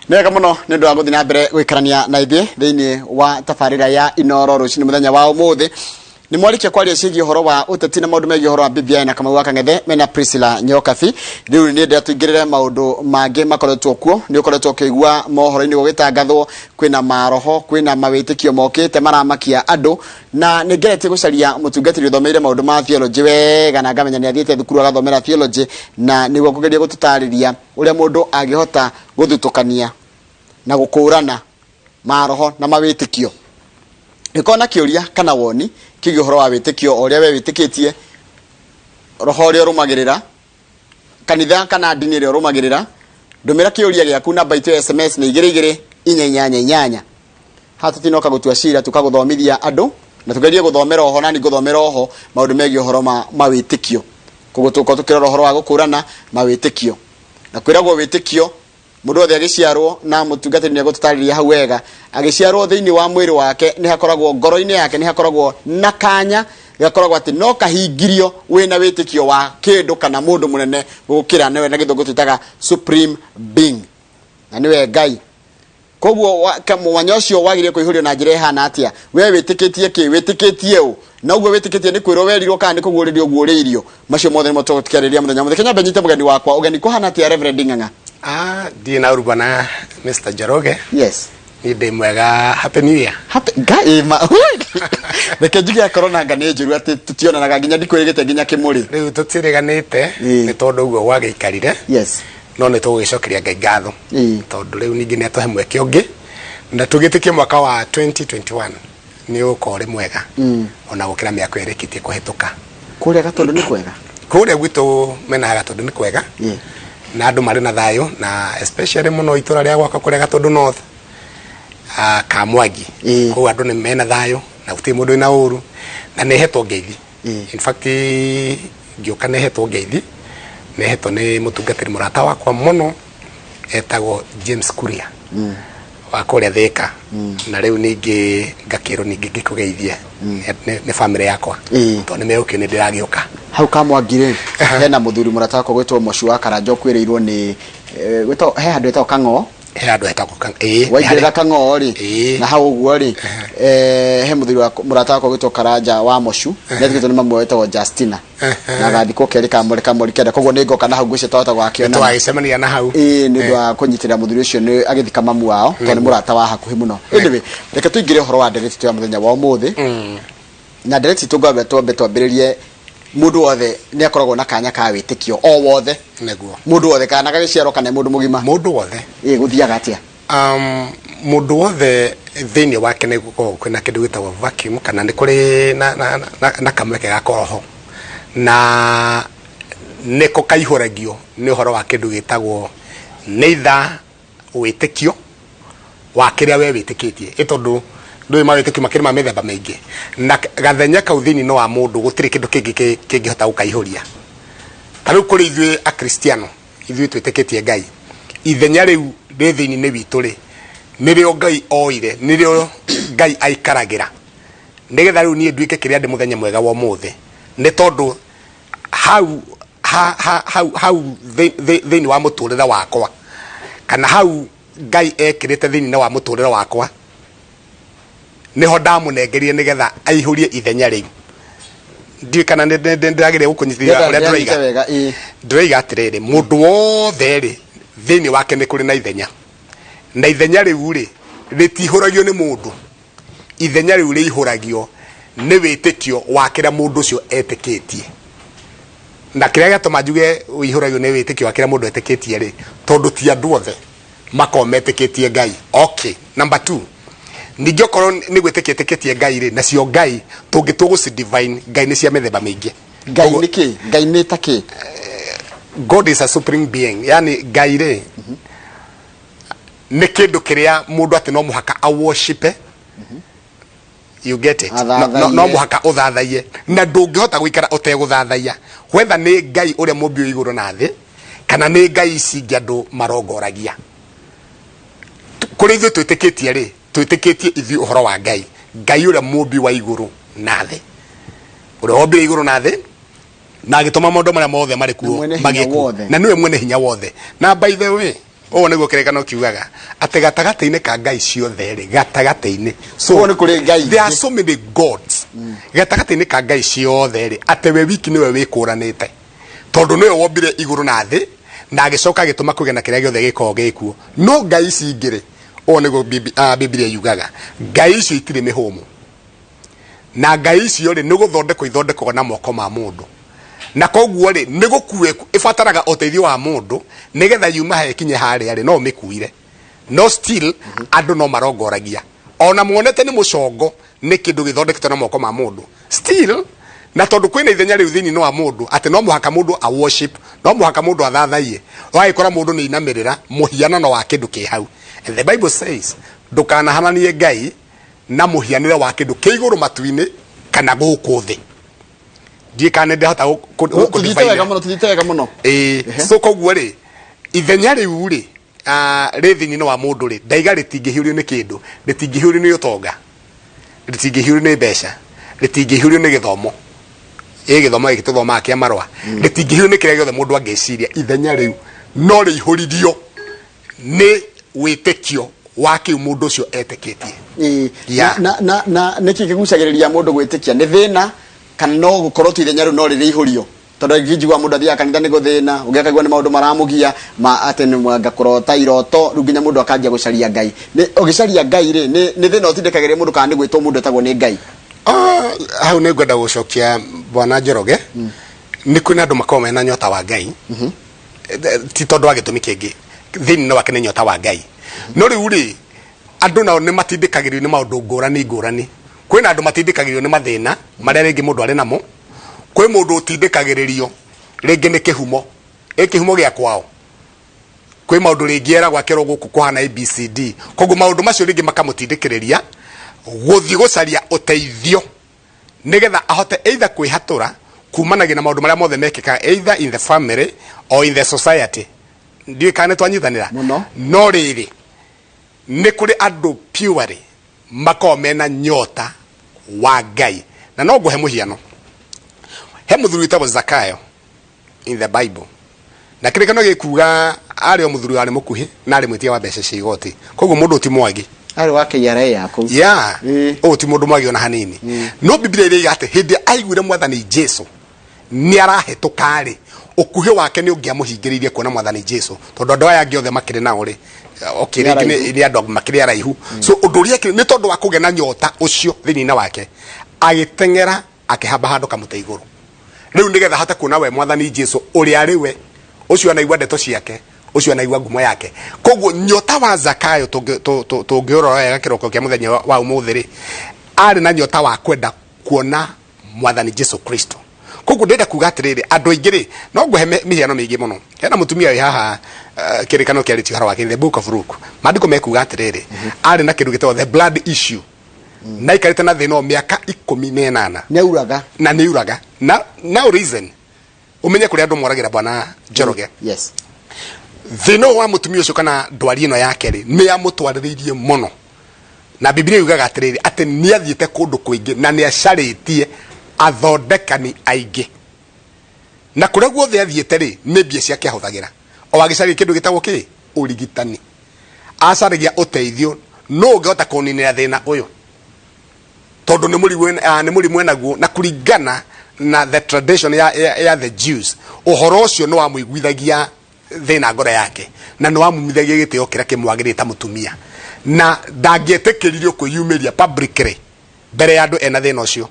Nĩ wega mũno nĩ ũndũ wa gũthiĩ na mbere gũikarania na ithuĩ thĩinĩ wa tabarĩra ya Inoro rũcinĩ mũthenya wa ũmũthĩ. Nĩ mwarĩkia kwaria ciĩgiĩ ũhoro wa ũteti na maũndũ megiĩ ũhoro wa BBI na Kamau wa Kang'ethe mena Priscilla Nyokabi. Rĩu nĩ ndĩra tũingĩrĩre maũndũ mangĩ makoretwo kuo. Nĩ ũkoretwo ũkĩigua mohoro-inĩ gũgĩtangathwo kwĩna maroho, kwĩna mawĩtĩkio mokĩte maramakia andũ, na nĩ ngeretie gũcaria mũtungatĩri ũthomeire maũndũ ma theology wega na ngamenya nĩ athiĩte thukuru agathomera theology, na nĩguo kũgeria gũtũtarĩria ũrĩa mũndũ angĩhota gũthutũkania na gũkũrana maroho na mawĩtĩkio. Ĩkorwo na kĩũria kana woni kĩgiĩ ũhoro wa wĩtĩkio o ũrĩa we wĩtĩkĩtie, roho ũrĩa ũrũmagĩrĩra, kanitha kana ndini ĩrĩa ũrũmagĩrĩra, ndũmĩra kĩũria gĩaku. Namba itũ ya SMS nĩ 22488. Haha tũtinoka gũtua cira, tũkagũthomithia andũ na tũgerie gũthomera oho, nani ngũthomera oho maũndũ megiĩ ũhoro ma mawĩtĩkio. Koguo tũgũkorwo tũkĩrora ũhoro wa gũkũrana mawĩtĩkio na kwĩragwo wĩtĩkio mũndũ wothe agĩciarwo, na mũtungatĩri nĩ egũtũtarĩria hau wega, agĩciarwo thĩinĩ wa mwĩrĩ wake nĩ hakoragwo ngoro-inĩ yake nĩ hakoragwo na kanya gakoragwo atĩ no kahingirio wĩna wĩtĩkio wa kĩndũ kana mũndũ mũnene gũkĩra nĩwe, na gĩthũngũ twĩtaga supreme being, na nĩwe Ngai. Koguo mwanya ũcio wagĩrĩire kũihũrio na njĩra ĩhana atĩa? We wĩtĩkĩtie kĩ? Wĩtĩkĩtie ũ? Na ũguo wĩtĩkĩtie nĩ kwĩrwo werirwo kana nĩ kũguũrĩrio ũguũrĩirio? Macio mothe nĩmo tũgũkĩarĩrĩria mũthenya ũmũthĩ. Kenya nyite mũgeni wakwa ũgeni. Kũhana atĩa, Reverend Ng'ang'a? Ah, ndirĩ na ũru bwana Mr. Njoroge. Yes. Niĩ ndĩ mwega. Happy New Year. Happy Ngai ma. Reke njuge akorwo nanga nĩ njũru atĩ tutionanaga nginya ndikwĩrĩgĩte nginya kĩmũrĩ. Rĩu tũtirĩganĩte nĩ tondũ ũguo gwagĩikarire. No nĩ tũgũgĩcokeria Ngai ngatho tondũ rĩu ningĩ nĩ atũhe mweke ũngĩ na tũgĩtĩkie mwaka wa 2021 nĩ ũgũkorwo ũrĩ mwega ona gũkĩra mĩaka ĩrĩa ĩrĩkĩtie kũhĩtũka. Kũrĩa Gatũndũ nĩ kwega? Kũrĩa gwitũ mena ya Gatũndũ nĩ kwega na andũ marĩ na thayũ, na especially mũno itũra rĩa gwakwa kũrĩa Gatũndũ North, Kamwangi. Kũu andũ nĩ mena thayũ na gũtirĩ mũndũ wĩna ũru na nĩ hetwo ngeithi. In fact, ngĩũka nĩ hetwo ngeithi, nĩ hetwo nĩ mũtungatĩri mũrata wakwa mũno etagwo James Kuria wa kũrĩa Thĩka, na rĩu ningĩ ngakĩrwo ningĩ ngĩkũgeithie nĩ family yakwa tondũ nĩ megũkĩo nĩ ndĩragĩũka. Hau Kamwangi rĩ, hena mũthuri mũrata wakwa gwĩtwo Mocu wa Karanja ũkuĩrĩirwo nĩ gwĩtwo he handũ hetagwo Kang'oo. He handũ hetagwo ĩĩ. Waingĩrĩra Kang'oo rĩ, na hau ũguo rĩ, he mũthuri wa mũrata wakwa gwĩtwo Karanja wa Mocu, nĩathikĩtwo nĩ mamu wetagwo Justina na agathikwo kerĩ ka mweri ka mweri kenda. Koguo nĩ ngoka na hau ngwĩciria twahota gũgakĩonana. Tũgagĩcemania na hau. Ĩĩ, nĩ ũndũ wa kũnyitĩrĩra mũthuri ũcio nĩ agĩthika mamu wao tondũ nĩ mũrata wa hakuhĩ mũno. Anyway, reke tũingĩre ũhoro wa ndereti itũ ya mũthenya wa ũmũthĩ. Na ndereti itũ ngwamba twambe twambĩrĩrie, mũndũ wothe nĩ akoragwo na kanya ka wĩtĩkio o wothe? Nĩguo. Mũndũ wothe, kana gagĩciarwo kana mũndũ mũgima? Mũndũ wothe. Ĩĩ, gũthiaga atĩa? Mũndũ wothe thĩinĩ wake nĩ gũkoragwo kwĩna kĩndũ gĩtagwo vacuum, kana nĩ kũrĩ na kamweke ga koroho na nĩko kaihũragio nĩ ũhoro wa kĩndũ gĩtagwo neither wĩtĩkio wa kĩrĩa we wĩtĩkĩtie, ĩ tondũ ndũĩ mawĩtĩkio makĩrĩ ma mĩthemba mĩingĩ, na gathenya kau thĩinĩ wa mũndũ gũtirĩ kĩndũ kĩngĩ kĩngĩhota gũkaihũria. Ta rĩu kũrĩ ithuĩ Akristiano, ithuĩ twĩtĩkĩtie Ngai, ithenya rĩu rĩ thĩinĩ witũ rĩ, nĩrĩo Ngai oire, nĩrĩo Ngai aikaragĩra nĩgetha rĩu niĩ nduĩke kĩrĩa ndĩ mũthenya mwega wa ũmũthĩ, nĩ tondũ hau ha, ha, hau hau thĩinĩ wa mũtũrĩre wakwa, kana hau Ngai ekĩrĩte thĩinĩ wa mũtũrĩre wakwa, nĩho ndamũnengerire nĩgetha aihũrie ithenya rĩu. Ndiũĩ kana ndĩragĩrĩire gũkũnyitithia ũrĩa ndĩroiga. Wega, ĩĩ. Ndĩroiga atĩrĩrĩ, mũndũ wothe rĩ, thĩinĩ wake nĩ kũrĩ na ithenya, na ithenya rĩu rĩ, rĩtihũragio nĩ mũndũ. Ithenya rĩu rĩihũragio nĩ wĩtĩkio wa kĩrĩa mũndũ ũcio etĩkĩtie. Na kĩrĩa gĩatũma njuge ũihũragio nĩ wĩtĩkio wa kĩrĩa mũndũ etĩkĩtie rĩ, tondũ ti andũ othe makoragwo metĩkĩtie Ngai. Okay, number two, ningĩ okorwo nĩ gwĩtĩkia etĩkĩtie Ngai rĩ, nacio Ngai tũngĩtua gũci define, Ngai nĩ cia mĩthemba mĩingĩ. Ngai nĩ kĩ? Ngai nĩ ta kĩ? God is a supreme being, yani Ngai rĩ, nĩ kĩndũ kĩrĩa mũndũ atĩ no mũhaka a worship. You get it? No mũhaka ũthathaiye na ndũngĩhota gũikara ũtegũthathaiya, whether nĩ Ngai ũrĩa mũmbi wa igũrũ na thĩ kana nĩ ngai ici ingĩ andũ marongoragia. Kũrĩ ithuĩ twĩtĩkĩtie rĩ, twĩtĩkĩtie ithuĩ ũhoro wa Ngai, Ngai ũrĩa mũmbi wa igũrũ na thĩ, ũrĩa wombire igũrũ na thĩ na agĩtũma maũndũ marĩa mothe marĩ kuo mwene hinya magĩe kuo. Wothe. Na nĩwe mwene hinya wothe. Na by the way, Ũũ nĩguo kĩrĩkanĩro kiugaga atĩ gatagatĩ-inĩ ka ngai ciothe rĩ, gatagatĩ-inĩ, so Ũguo nĩ kũrĩ ngai there are so many gods, gatagatĩ-inĩ ka ngai ciothe rĩ, atĩ we wiki nĩwe wĩkũranĩte, tondũ nĩwe wombire igũrũ na thĩ na agĩcoka agĩtũma kũgĩe na kĩrĩa gĩothe gĩkoragwo gĩkuo. No ngai ici ingĩ rĩ, ũũ nĩguo Bibilia yugaga, ngai icio itirĩ mĩhũmũ, na ngai icio rĩ, nĩ gũthondekwo ithondekagwo na moko ma mũndũ, na koguo rĩ, nĩ gũkue ĩbataraga ũteithio wa mũndũ nĩgetha yuma haha ĩkinye harĩa rĩ, no ũmĩkuire, no still andũ no marongoragia ona muonete nĩ mũcongo, nĩ kĩndũ gĩthondeketwo na moko ma mũndũ still. Na tondũ kwĩna ithenya rĩu thĩinĩ wa mũndũ atĩ no mũhaka mũndũ a worship, no mũhaka mũndũ athathaiye, ũgagĩkora mũndũ nĩ inamĩrĩra mũhianano wa kĩndũ kĩ hau. And the Bible says ndũkanahananie Ngai na mũhianĩre wa kĩndũ kĩ igũrũ matu-inĩ kana gũkũ thĩ. Ndiĩ kana nĩ ndahota Tũthiĩte wega mũno, tũthiĩte wega mũno. Ĩĩ, so koguo rĩ, ithenya rĩu rĩ rĩ thĩinĩ wa mũndũ rĩ, ndaiga rĩtingĩhiũrio nĩ kĩndũ, rĩtingĩhiũrio nĩ ũtonga, rĩtingĩhiũrio nĩ mbeca, rĩtingĩhiũrio nĩ gĩthomo, ĩ gĩthomo gĩkĩ tũthomaga kĩa marũa, rĩtingĩhiũrio nĩ kĩrĩa gĩothe mũndũ angĩciria. Ithenya rĩu no rĩihũririo nĩ wĩtĩkio wa kĩu mũndũ ũcio etĩkĩtie. Yeah. Na nĩkĩ kĩgucagĩrĩria mũndũ gwĩtĩkia? Nĩ thĩna kana no gũkorwo tu ithenya rĩu no rĩrĩihũrio? Tondũ rĩngĩ njiguaga mũndũ athiaga kanitha nĩ gũthĩna, ũngĩ akaigua nĩ maũndũ maramũgia ma atĩ nĩ mwanga kũrota iroto, rĩu nginya mũndũ akanjia gũcaria Ngai. Nĩ ũgĩcaria Ngai rĩ, nĩ thĩna ũtindĩkagĩrĩria mũndũ kana nĩ gwĩtwo mũndũ etagwo nĩ Ngai? Ah, hau nĩ ngwenda gũcokia, bwana Njoroge. Nĩ kwĩna andũ makoragwo mena nyota wa Ngai, ti tondũ wa gĩtũmi kĩngĩ, thĩinĩ wake nĩ nyota wa Ngai. No rĩu rĩ, andũ nao nĩ matindĩkagĩrĩrio nĩ maũndũ ngũrani ngũrani. Kwĩna andũ matindĩkagĩrĩrio nĩ mathĩna marĩa rĩngĩ mũndũ arĩ namo, kwĩ mũndũ ũtindĩkagĩrĩrio rĩngĩ nĩ kĩhumo, ĩ kĩhumo gĩa kwao, kwĩ maũndũ rĩngĩ eragwo, akerwo gũkũ kũhana ABCD, koguo maũndũ macio rĩngĩ makamũtindĩkĩrĩria gũthiĩ gũcaria ũteithio nĩgetha ahote either kwĩhatũra kumanagia na maũndũ marĩa mothe mekĩkaga either in the family or in the society. Ndiũĩ kana nĩ twanyitanĩra. Mũno. No rĩrĩ, nĩ kũrĩ andũ purely makoragwo mena nyota wa Ngai. Na no ngũhe mũhiano, he mũthuri wĩtagwo Zakayo in the Bible, na kĩrĩkano gĩkuga arĩ o mũthuri warĩ mũkuhĩ na arĩ mwĩtia wa mbeca cia igoti, koguo mũndũ ti mwagi. Arĩ wa KRA ya kũu. Ũyũ ti mũndũ mwagi ona hanini. No Biblia ĩrĩiga atĩ hĩndĩ ĩrĩa aiguire Mwathani Jesu nĩ arahĩtũka rĩ, ũkuhĩ wake nĩ ũngĩamũhingĩrĩirie kuona Mwathani Jesu, tondũ andũ aya angĩ othe makĩrĩ nao rĩ, okay, Nĩ rĩngĩ araihu. nĩ andũ makĩrĩ araihu. So ũndũ ũrĩa ekire, nĩ tondũ wa kũgĩa na nyota ũcio thĩinĩ wake, agĩteng'era akĩhamba handũ kamũtĩ igũrũ rĩu nĩgetha ahote kuona we Mwathani Jesu ũrĩa arĩ we ũcio anaigua ndeto ciake, ũcio anaigua ngumo yake. Koguo nyota wa Zakayo, tũngĩũrora wega kĩroko kĩa mũthenya wa ũmũthĩ rĩ, arĩ na nyota wa kwenda kuona Mwathani Jesu Kristo. Koguo ndĩrenda kuga atĩrĩrĩ, andũ aingĩ rĩ, no ngũhe mĩhiano mĩingĩ mũno. Hena mũtumia wĩ haha, kĩrĩkano kĩarĩtie ũhoro wake in the Book of Luke. Maandĩko mekuga atĩrĩrĩ, arĩ na kĩndũ gĩtagwo the blood issue na aikarĩte na thĩna ũyũ mĩaka 18. Nĩ auraga. Na nĩ uraga. Na now reason ũmenye kũrĩa andũ moragĩra, bwana Njoroge, thĩna ũyũ wa mũtumia ũcio kana ndwari ĩno yake rĩ, nĩ yamũtwarĩrĩirie mũno, na Biblia yugaga atĩrĩrĩ, atĩ nĩ athiĩte kũndũ kũingĩ na nĩ acarĩtie athondekani aingĩ, na kũrĩa guothe athiĩte rĩ, nĩ mbia ciake ahũthagĩra o agĩcaria kĩndũ gĩtagwo kĩ ũrigitani, acaragia ũteithio no ũngĩhota kũninĩra thĩna ũyũ, tondũ nĩ mũrimũ nĩ mũrimũ enaguo. Na kũringana na the tradition ya the Jews, ũhoro ũcio nĩ wamũiguithagia thĩna ngoro yake na nĩ wamumithagia gĩtĩo kĩrĩa kĩmwagĩrĩire ta mũtumia, na ndangĩetĩkĩririo kwĩyumĩria publicly mbere ya andũ ena thĩna ũcio.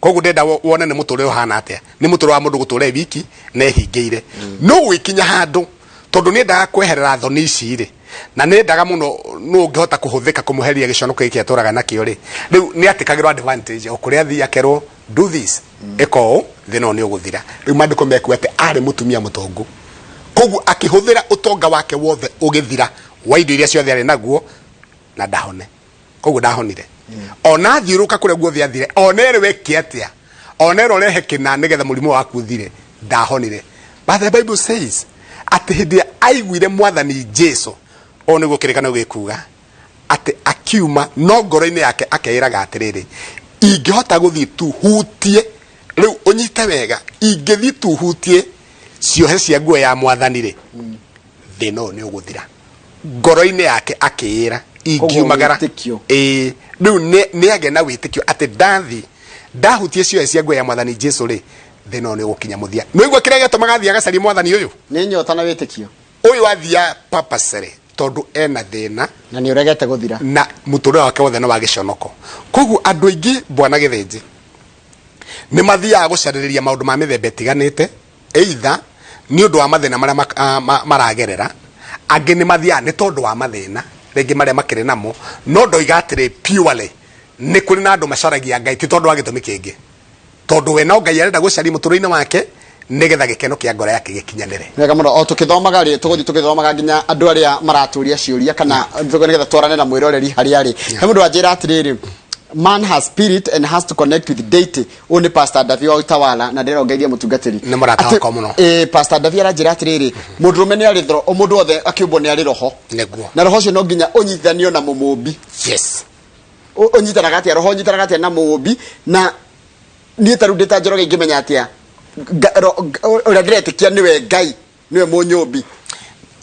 Koguo ndenda wone nĩ mũtũrĩre ũhana atĩa, nĩ mũtũrĩre wa mũndũ gũtũra e wiki na ehingĩire. No gũgĩkinya handũ, tondũ nĩ endaga kweherera thoni ici rĩ, na nĩ endaga mũno nũ ũngĩhota kũhũthĩka kũmũheria gĩconoko gĩkĩ atũraga nakĩo rĩ, rĩu nĩ atĩkagĩrwo advantage o kũrĩa athiĩ akerwo, "Do this, ĩka ũũ, thĩna ũyũ nĩ ũgũthira." Rĩu maandĩko mekuga atĩ arĩ mũtumia mũtongu, koguo akĩhũthĩra ũtonga wake wothe ũgĩthira wa indo iria ciothe arĩ naguo na ndahone. Koguo ndahonire ona athiũrũka kũrĩa guothe athire, ona ĩrĩ weke atĩa, ona ĩrĩ ũrehe kĩna nĩgetha mũrimũ waku ũthire, ndahonire. But the Bible says atĩ hĩndĩ ĩrĩa aiguire Mwathani Jesu, ũũ nĩguo kĩrĩkanĩro gĩkuga, atĩ akiuma no ngoro-inĩ yake akeĩraga atĩrĩrĩ, "Ingĩhota gũthiĩ tu hutie," rĩu ũnyite wega, "ingĩthiĩ tu hutie ciohe cia nguo ya Mwathani rĩ, thĩna ũyũ nĩ ũgũthira." Ngoro-inĩ yake akĩĩra ingiumagara. Wĩtĩkio. Ĩĩ, rĩu nĩ agĩa na wĩtĩkio atĩ ndathi ndahutie cioe cia nguo ya Mwathani Jesu rĩ, thĩna ũyũ nĩ ũgũkinya mũthia. Nĩũigua kĩrĩa gĩatũmaga athiĩ agacarie Mwathani ũyũ? Nĩ nyota na wĩtĩkio. Ũyũ athia purposely tondũ ena thĩna. Na nĩ ũregete gũthira. Na mũtũrĩre wake wothe nĩ wa gĩconoko. Koguo andũ aingĩ, bwana Gĩthĩnji, nĩ mathiaga gũcarĩrĩria maũndũ ma mĩthemba ĩtiganĩte, either nĩ ũndũ wa mathĩna marĩa maragerera, angĩ nĩ mathiaga nĩ tondũ wa mathĩna rĩngĩ marĩa makĩrĩ namo. No ndoiga atĩrĩ, purely nĩ kũrĩ na andũ macaragia Ngai ti tondũ wa gĩtũmi kĩngĩ, tondũ we no Ngai arenda gũcaria mũtũrĩre-inĩ wake nĩgetha gĩkeno kĩa ngoro yake gĩkinyanĩre. Wega mũno. O tũkĩthomaga rĩ, tũgũthiĩ tũgĩthomaga nginya andũ arĩa maratũria ciũria kana nĩgetha twarane na mwĩroreri harĩa arĩ. He mũndũ wanjĩra atĩrĩrĩ, "Man has spirit and has to connect with deity." Ũyũ nĩ Pastor Davi wa Utawala na ndĩrongeria mũtungatĩri. Nĩ mũrata wakwa mũno. Pastor Davi aranjĩra atĩrĩrĩ, mũndũrũme nĩ arĩ mũndũ wothe akĩũmbwo nĩ arĩ roho. Na roho ũcio no nginya ũnyitithanio na mũmũmbi. Ũnyitanaga atĩa? Roho ũnyitanaga atĩa na mũmbi? Na niĩ ta rĩu ndĩ ta Njoroge ingĩmenya atĩa ũrĩa ndĩretĩkia nĩwe Ngai, nĩwe mũnyũmbi?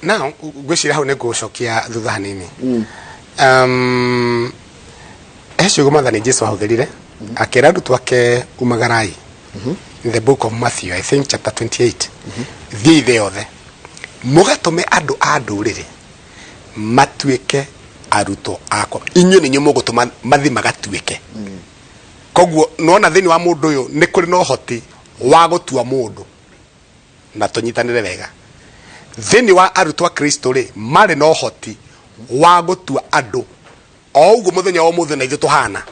Now ngwĩciria hau nĩ ngũcokia thutha hanini. He ciugo Mwathani Jesu ahũthĩrire akĩra arutwo ake, "Umagarai." In the book of Matthew, I think chapter 28, "Thiĩi thĩ yothe mũgatũme andũ a ndũrĩrĩ matuĩke arutwo akwa." Inyuĩ nĩ inyuĩ mũgũtũma mathi magatuĩke. Koguo nona thĩinĩ wa mũndũ ũyũ nĩ kũrĩ na ũhoti wa gũtua mũndũ. Na tũnyitanĩre wega, thĩinĩ wa arutwo a Kristo rĩ, marĩ na ũhoti wa gũtua andũ o ũguo mũthenya wa ũmũthĩ na ithuĩ tũhana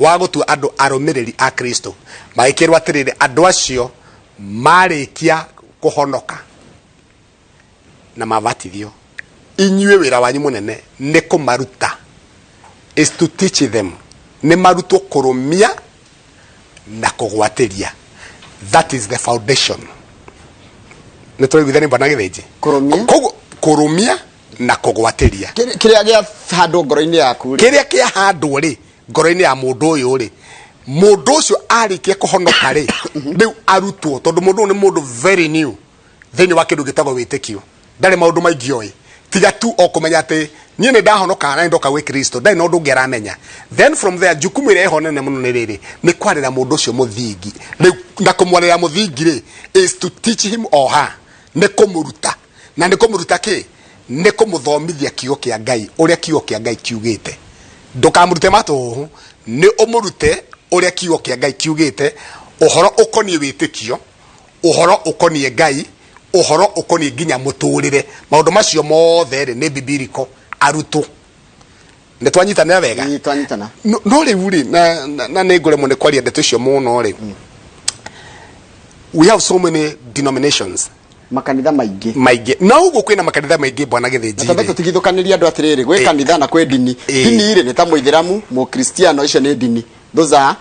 wa gũtua andũ arũmĩrĩri a Kristo. Magĩkĩrwo atĩrĩrĩ, andũ acio marĩkia kũhonoka na mabatithio, inyuĩ wĩra wanyu mũnene nĩ kũmaruta, is to teach them, nĩ marutwo kũrũmia na kũgwatĩria. That is the foundation. Nĩ tũraiguithania, bwana Gĩthĩnji? Kũrũmia? Koguo kũrũmia na kũgwatĩria. Kĩrĩa gĩa handũ ngoro-inĩ yaku rĩ. Kĩrĩa kĩahandwo rĩ ngoro-inĩ ya mũndũ ũyũ rĩ, mũndũ ũcio arĩkia kũhonoka rĩ, rĩu arutwo, tondũ mũndũ ũyũ nĩ mũndũ very new thĩinĩ wa kĩndũ gĩtagwo wĩtĩkio, ndarĩ maũndũ maingĩ oĩ tiga tu o kũmenya atĩ niĩ nĩ ndahonoka na nĩ ndoka gwĩ Kristo. Ndarĩ na ũndũ ũngĩ aramenya. Then from there, jukumu ĩrĩa ĩho nene mũno nĩ rĩrĩ, nĩ kwarĩra mũndũ ũcio mũthingi rĩu. Na kũmwarĩra mũthingi rĩ, is to teach him or her, nĩ kũmũruta. Na nĩ kũmũruta kĩ? Nĩ kũmũthomithia kiugo kĩa Ngai, ũrĩa kiugo kĩa Ngai kiugĩte. Ndũkamũrute matũhũhũ, nĩ ũmũrute ũrĩa kiugo kĩa Ngai kiugĩte, ũhoro ũkoniĩ wĩtĩkio, ũhoro ũkoniĩ Ngai, ũhoro ũkoniĩ nginya mũtũrĩre. Maũndũ macio mothe rĩ, nĩ bibiliko arutwo. Nĩ twanyitanĩra wega? Ĩĩ, twanyitana. No rĩu rĩ, na nĩ ngũremwo nĩ kwaria ndeto icio mũno rĩ, we have so many denominations. Makanitha maingĩ. Maingĩ. Na ũguo kwĩna makanitha maingĩ, bwana Gĩthĩnji Tambe rĩ. Tũtigithũkanĩria andũ atĩrĩrĩ, gwĩ kanitha na kwĩ ndini. Ndini rĩ, nĩ ta mũithĩramu, mũkristiano, icio nĩ ndini, those are.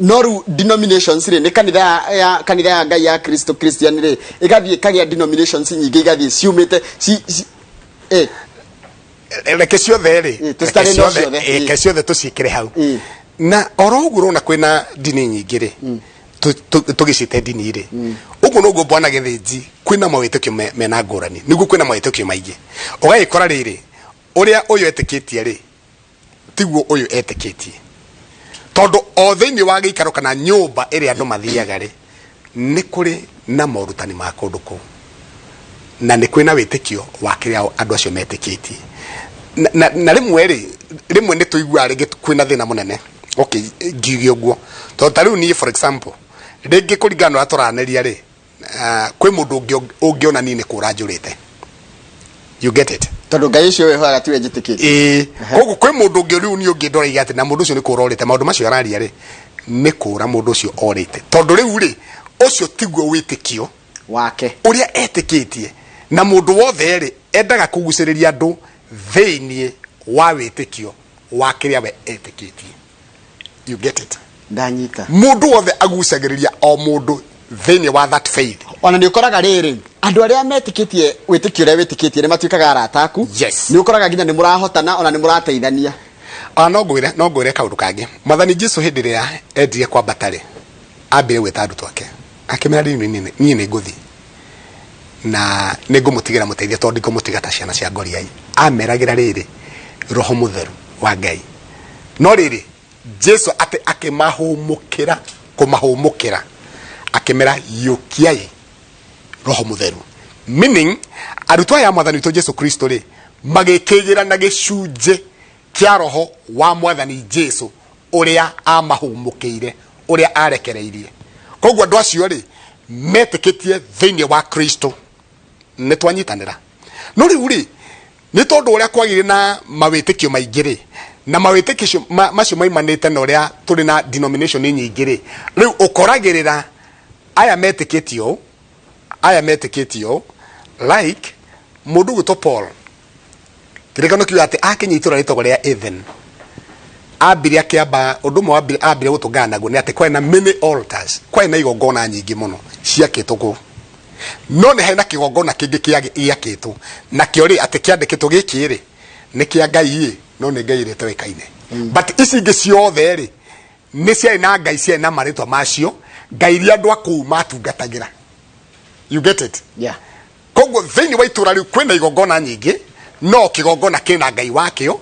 No rĩu denominations rĩ, nĩ kanitha ya Ngai ya Kristo, Christian rĩ, ĩgathiĩ ĩkagĩa denominations nyingĩ, igathiĩ ciumĩte ci. Reke ciothe rĩ, tũcitarĩ reke no ciothe, ciothe, reke ciothe tũciĩkĩre hau. Na oro ũguo ũrona kwĩna ndini nyingĩ rĩ, tũgĩciĩte ndini rĩ, ũguo noguo, bwana Gĩthĩnji, kwĩna mawĩtĩkio mena ngũrani. Nĩguo kwĩna mawĩtĩkio maingĩ, ũgagĩkora rĩrĩ, ũrĩa ũyũ etĩkĩtie rĩ, tiguo ũyũ etĩkĩtie, tondũ o thĩinĩ wa gĩikaro kana nyũmba ĩrĩa andũ mathiaga rĩ, nĩ kũrĩ na morutani ma kũndũ kũu na nĩ kwĩna wĩtĩkio wa kĩrĩa andũ acio metĩkĩtie. Na rĩmwe rĩ, rĩmwe nĩ tũiguaga rĩngĩ kwĩna thĩna mũnene. Okay, ngiuge ũguo tondũ ta rĩu niĩ, for example, rĩngĩ kũringana na ũrĩa tũranĩria rĩ, kwĩ mũndũ ũngĩ ũngĩona niĩ nĩ kũra njũrĩte. You get it? Tondũ Ngai ũcio wĩhoyaga tiwe njĩtĩkĩtie. Ĩĩ, koguo kwĩ mũndũ ũngĩ rĩu niĩ ũngĩ ndoragia atĩ na mũndũ ũcio nĩ kũra orĩte. Maũndũ macio araria rĩ, nĩ kũra mũndũ ũcio orĩte, tondũ rĩu rĩ, ũcio tiguo wĩtĩkio wake ũrĩa etĩkĩtie. Na mũndũ wothe rĩ, endaga kũgucĩrĩria andũ thĩinĩ wa wĩtĩkio wa kĩrĩa we etĩkĩtie. You get it? Ndanyita. Mũndũ wothe agucagĩrĩria o mũndũ thĩinĩ wa that faith. Ona nĩ ũkoraga rĩrĩ, andũ arĩa metĩkĩtie wĩtĩkio ũrĩa wĩtĩkĩtie nĩ matuĩkaga arata aku. Nĩ ũkoraga nginya nĩ mũrahotana, ona nĩ mũrateithania. Ona no ngwĩre kaũndũ kangĩ. Mwathani Jesu hĩndĩ ĩrĩa endire kwambata rĩ, ambire gwĩta arutwo ake, akĩmera, "Rĩu niĩ nĩ ngũthiĩ, Na nĩ ngũmũtigĩra mũteithia tondũ ndikũmũtiga ta ciana cia ngoriai. Ameragĩra rĩrĩ, Roho Mũtheru wa Ngai. No rĩrĩ, Jesu atĩ akĩmahũmũkĩra, kũmahũmũkĩra, akĩmera yũkiai Roho Mũtheru. Meaning, arutwo aya a Mwathani witũ Jesu Kristo rĩ, magĩkĩgĩra na gĩcunjĩ kĩa Roho wa Mwathani Jesu ũrĩa amahũmũkĩire, ũrĩa arekereirie. Koguo andũ acio rĩ, metĩkĩtie thĩinĩ wa Kristo. Nĩ twanyitanĩra. No rĩu rĩ, nĩ tondũ ũrĩa kwagĩire na mawĩtĩkio maingĩ rĩ, na mawĩtĩkio macio maimanĩte na ũrĩa tũrĩ na denomination nyingĩ rĩ, rĩu ũkoragĩrĩra aya metĩkĩtie ũũ, aya metĩkĩtie ũũ, like mũndũ ũgwĩtwo Paul, kĩrĩkano kiuga atĩ akinya itũra rĩtagwo rĩa Eden, ambire akĩamba ũndũ ũmwe wambire ambire gũtũngana naguo nĩ atĩ kwarĩ na many altars, kwarĩ na igongona nyingĩ mũno ciakĩtwo kũu, no nĩ harĩ na kĩgongona kĩngĩ gĩakĩtwo nakĩo rĩ, atĩ kĩandĩkĩtwo gĩkĩ rĩ nĩ kĩa Ngai ĩ, no nĩ Ngai ĩrĩa ĩtoĩkaine. But ici ingĩ ciothe rĩ, nĩ ciarĩ na ngai ciarĩ na marĩtwa macio, ngai iria andũ a kũu matungatagĩra. You get it? Yeah. Koguo thĩinĩ wa itũra rĩu kwĩna igongona nyingĩ, no kĩgongona kĩna ngai wakĩo,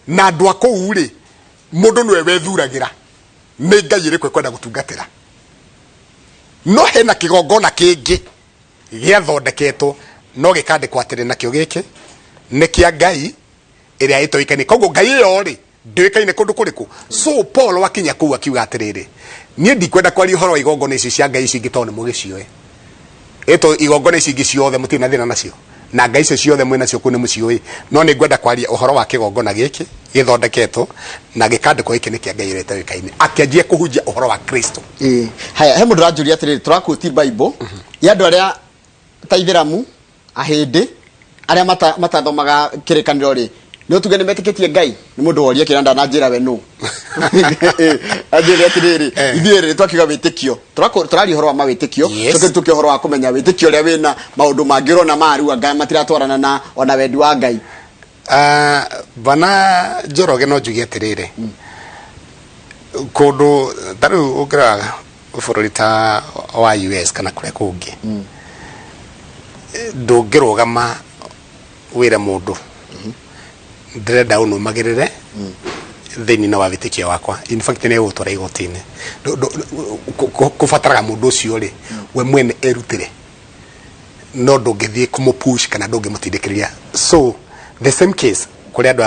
na andũ a kũu rĩ, mũndũ nĩwe wethuragĩra nĩ ngai ĩrĩkũ ekwenda gũtungatĩra. No hena kĩgongona kĩngĩ gĩathondeketwo no gĩkandĩkwo atĩrĩ, nakĩo gĩkĩ nĩ kĩa ngai ĩrĩa ĩtoĩkaine. Koguo ngai ĩyo rĩ, ndĩũĩkaine kũndũ kũrĩkũ. So Paul akinya kũu akiuga atĩrĩrĩ, niĩ ndikwenda kwaria ũhoro wa igongona ici cia ngai ici ingĩ tondũ nĩ mũgĩciũĩ. Ĩto igongona ici ingĩ ciothe mũtirĩ na thĩna nacio, na ngai icio ciothe mwĩ nacio kũu nĩ mũciũĩ, no nĩ ngwenda kwaria ũhoro wa kĩgongona gĩkĩ gĩthondeketwo na gĩkandĩkwo gĩkĩ nĩ kĩa ngai ĩrĩa ĩtoĩkaine. Akĩanjia kũhunjia ũhoro wa Kristo. Ĩĩ. Haya, he mũndũ ũranjũria atĩrĩrĩ, tũrakuoti Bible ya andũ arĩa ta Ithĩramu, Ahĩndĩ, arĩa matathomaga kĩrĩkanĩro rĩ, nĩ ũtuge nĩ metĩkĩtie Ngai? Nĩ mũndũ woria kĩrĩa ndananjĩra we nũ. Anjĩre atĩrĩrĩ, ithuĩ rĩ twakiuga wĩtĩkio, tũraria ũhoro wa mawĩtĩkio, tũke tũke ũhoro wa kũmenya wĩtĩkio ũrĩa wĩna maũndũ mangĩ ũrona marua nga matiratwarana na ona wendi wa Ngai. Bana Njoroge, no njuge atĩrĩrĩ, kũndũ ta rĩu ũngĩrora bũrũri ta wa US kana kũrĩa kũngĩ, ndũngĩrũgama wĩre mũndũ ndĩrenda ũnũmagĩrĩre thĩinĩ wa wĩtĩkio wakwa. In fact, nĩ egũgũtwara igoti-inĩ. Kũbataraga mũndũ ũcio rĩ, we mwene erutĩre, no ndũngĩthiĩ kũmũpush kana ndũngĩmũtindĩkĩrĩria. So the same case kũrĩ andũ